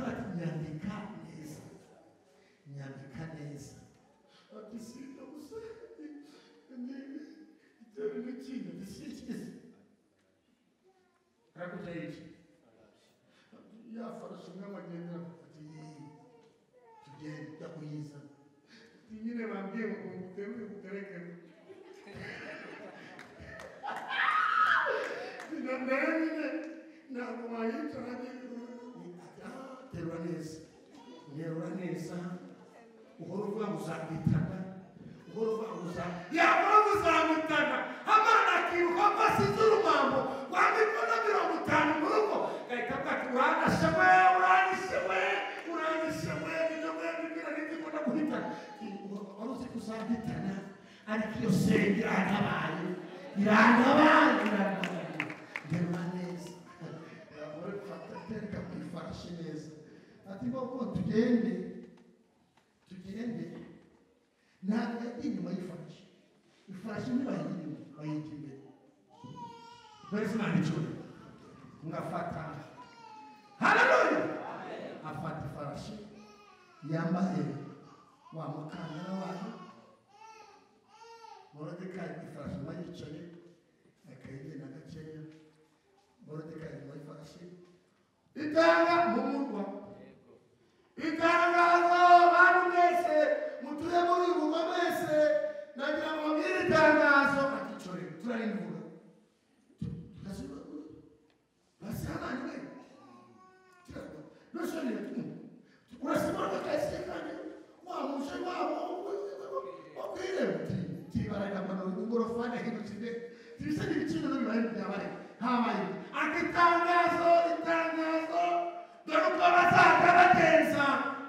ati nyambika neza nyambika neza. Ati si ibyo gusa igitero n'ikindi ati si ikizi arakuteye iki ya farashi umwami agendera ati tugende ndakuyizana. Ati nyine bambwiye ngo nguterure nguterekemo. Nayo nyine ntabwo wayicara terura neza nterura neza uhora uvuga ngo uzamwitana uhora uvuga ngo yakora ngo uzamwitana Amana akiruka ko asize urumambo rwa mikono 50 mu rugo gahita avuga ati uranishe we uranishe we uranishe we nibyo we bibwira nibyo ikunda guhitana wari uzi ko uzamwitana ariko iyo senge irantabaye irantabaye irantabaye nterura neza tereka ku ifarashi neza. Ati koko tugende tugende ntabwo yagiye inyuma y'ifarashi ifarashi ntibayijya inyuma bayijya imbere. Dore Imana icyubahiro ngafata haleluya afata ifarashi yambaye wa mukandara wayo Morodekayi ku ifarashi nyuma yicaye akayigenda gakeya. Morodekayi nyuma y'ifarashi itanga mu murwa itangazo, bantu mwese mutuye muri uyu murwa mwese, nagira ngo mbabwire itangazo. Ati core turarivuga itangazo itangazo, dore uko bazajya bagenza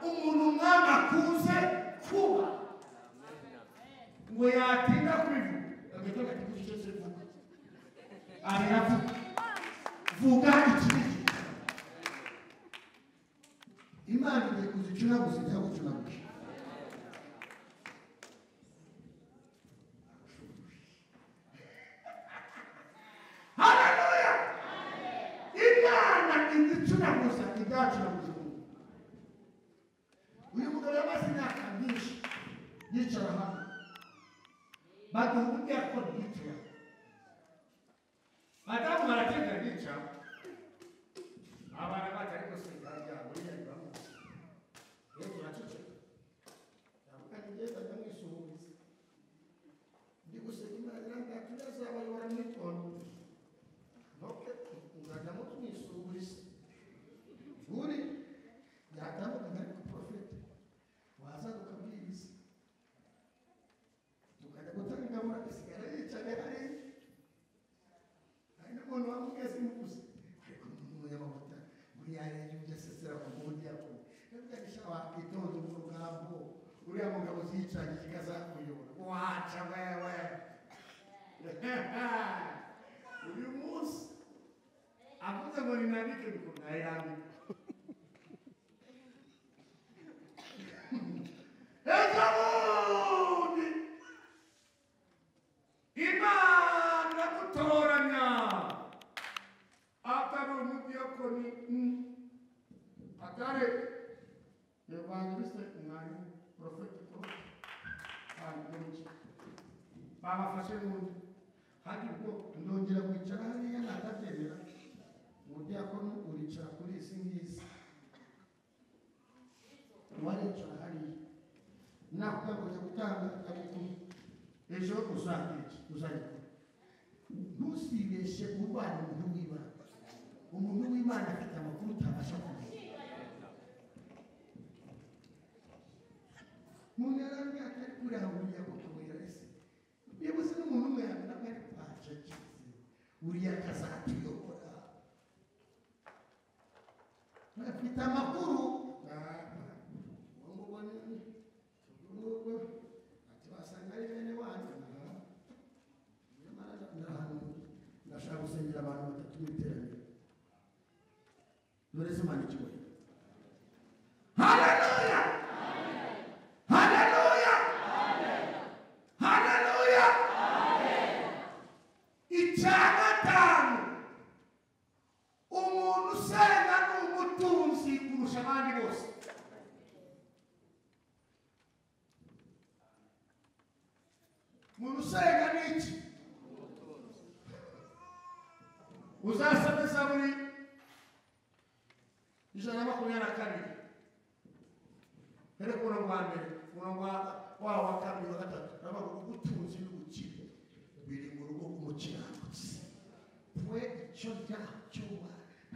umuntu umwami akuze kuba ngo yatinda kubivuga agahita ati icyo se vuga aravuga vuga iki. Imana igiye kuzicunaguza ibyagucunaguza. Haleluya! Imana izicunaguza ibyacunaguza. Uyu mugabo yamaze imyaka myinshi yicara hano, baduha ubudiyakoni yicara, badamu baratega bicara, abana batari gusenga buriya bibamuzi rero turaceceka. Ndavuga nti njyewe ndajya mwisuhuriza, ndi gusenga Imana irambwira ati ndazabayobora mwitonde, ntoke nzajya mwisuhuriza. Buri yatambuka ariko porofete waza tukabwiriza tukajya gutanga ingaburo agasigara yicaye hariya. Hari n'umuntu wamugeze imuguze ariko umunyamavuta ngo yarenga ibyo asesera ku mudiyakoni ndavuga wakitonda urugambo uriya mugabo uzicaranye kikazakuyobora waca wewe. Uyu munsi avuze ngo ninabike mikoro nayirambika ejo bundi Imana iramutoranya atari umudiyakoni atari evangeliste mwarimu porofeti babafashe n'undi kandi ubwo ndongera kwicara hariya natabyemera. Umudiyakoni uricara kuri izi ngizi, waricara hariya nakubwira kujya gutanga ariko ejo uzagira iki uzagikora. Ntusibeshe urwanya umuntu w'Imana. Umuntu w'Imana afite amakuru utabasha kumenya. Umuntu yarambwiye ati ariko uriya uriya kukubwira ese niba uzi n'umuntu umwe nabwo ari kwacecetse uriya akazatuyobora afite amakuru. Uwo ngubwo ni ati wasanga ari bene wanyu. Nyamara ndashaka gusengera abantu batatu mu iteraniro. Dore se Imana ikigoye. Haleluya! Haleluya! Haleluya! Icya gatanu, umuntu usenga ni umutunzi kurusha abandi bose. Umuntu usenga ni iki? Uzasome Zaburi 122 mbere ku murongo wa mbere, umurongo wawo wa kabiri wa gatatu, uravuga ngo ubutunzi n'ubukire biri mu rugo rw'umukiranutsi. We icyo ryacyo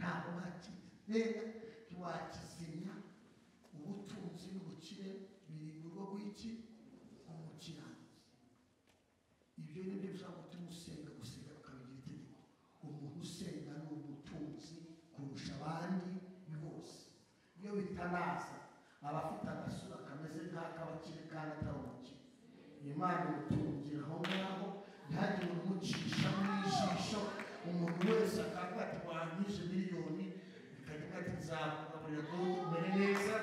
ntabwo wakirenga ntiwakizimya. Ubutunzi n'ubukire biri mu rugo rw'iki? Umukiranutsi. Ibyo ni byo bishobora gutuma usenga gusenga ukabigira itegeko. Umuntu usenga ni umutunzi kurusha abandi bose. Iyo bitanaza aba afite agasura kameze nk'ak'abakire kandi atari umukire. Imana imutungira aho ngaho, ntihagire umucisha mu ijisho. Umuntu wese akavuga ati wanyije miliyoni, bikavuga ati nzakugaburira dodo umere neza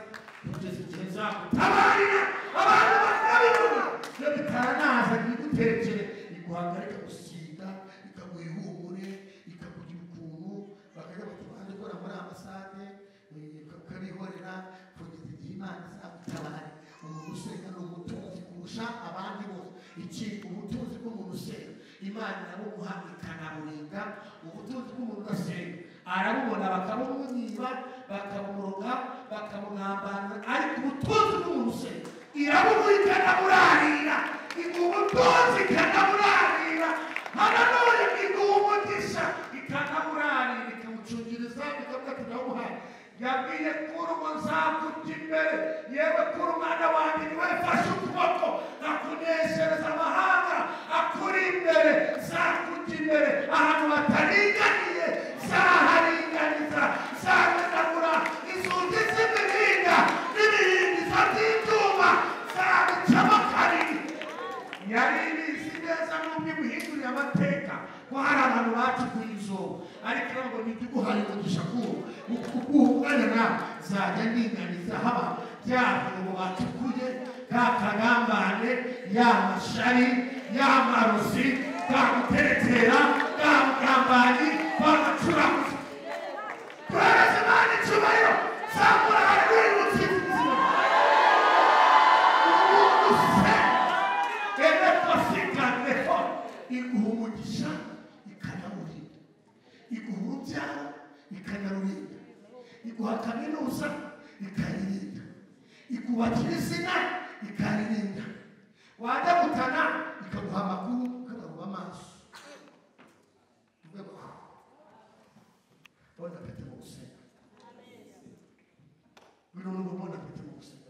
kugeza igihe nzakutabarira. Abantu bakabivuga. Iyo bitanaza ntiguterekere, iguhagarika gusiga, ikaguha ihumure, ikakugira ukuntu bakajya bati banze gukora muri ambasade, ukabihorera kugeza igihe Imana izagutabarira. Umuntu usenga ni umutunzi kurusha abandi bose. Iki ubutunzi bwo bw'umuntu usenga Imana irabumuha ikanaburinda. Ubutunzi bw'umuntu udasenga arabubona bakabumwiba, bakamuroga, bakamugambanira, ariko ubutunzi bw'umuntu usenga irabumuha ikanaburarira. Iguha ubutunzi ikanaburarira. Haleluya! Iguha umugisha ikanaburarira, ikamucungiriza, ikavuga ati ndawumuhaye. Yabwiye kuri ngo nzakujya imbere, yewe kuri umwana wanjye niwe mfashe ukuboko nkakuneshereza amahanga akuri imbere. Nzakujya imbere ahantu hataringaniye, nzaharinganiza, nzamenagura inzugi z'imiringa n'ibihindizo by'ibyuma, nzabicamo kabiri. Yari ibizi neza n'ubwo imuhinduriye amateka ko hari abantu bacukuye izobo, ariko ngo ntiguhaye umugisha kuwo umwanya nawe nzajya ndinganiza haba bya byobo bacukuye, ka kagambane, ya mashari, ya marozi, ka guterekera, ka bugambanyi, ka gacuraguzi. Duhereze Imana icyubahiro, zamura haleluya ubutsinzi. Umuntu usenga enekosikandefo iguha umugisha ikanawurinda, iguha urubyaro ikanarurinda, iguha kaminuza ikayirinda, ikubakira izina ikaririnda, wajya gutana ikaguha amakuru ukabaruba amaso. Bona apete mu gusenga, bona apete mu gusenga.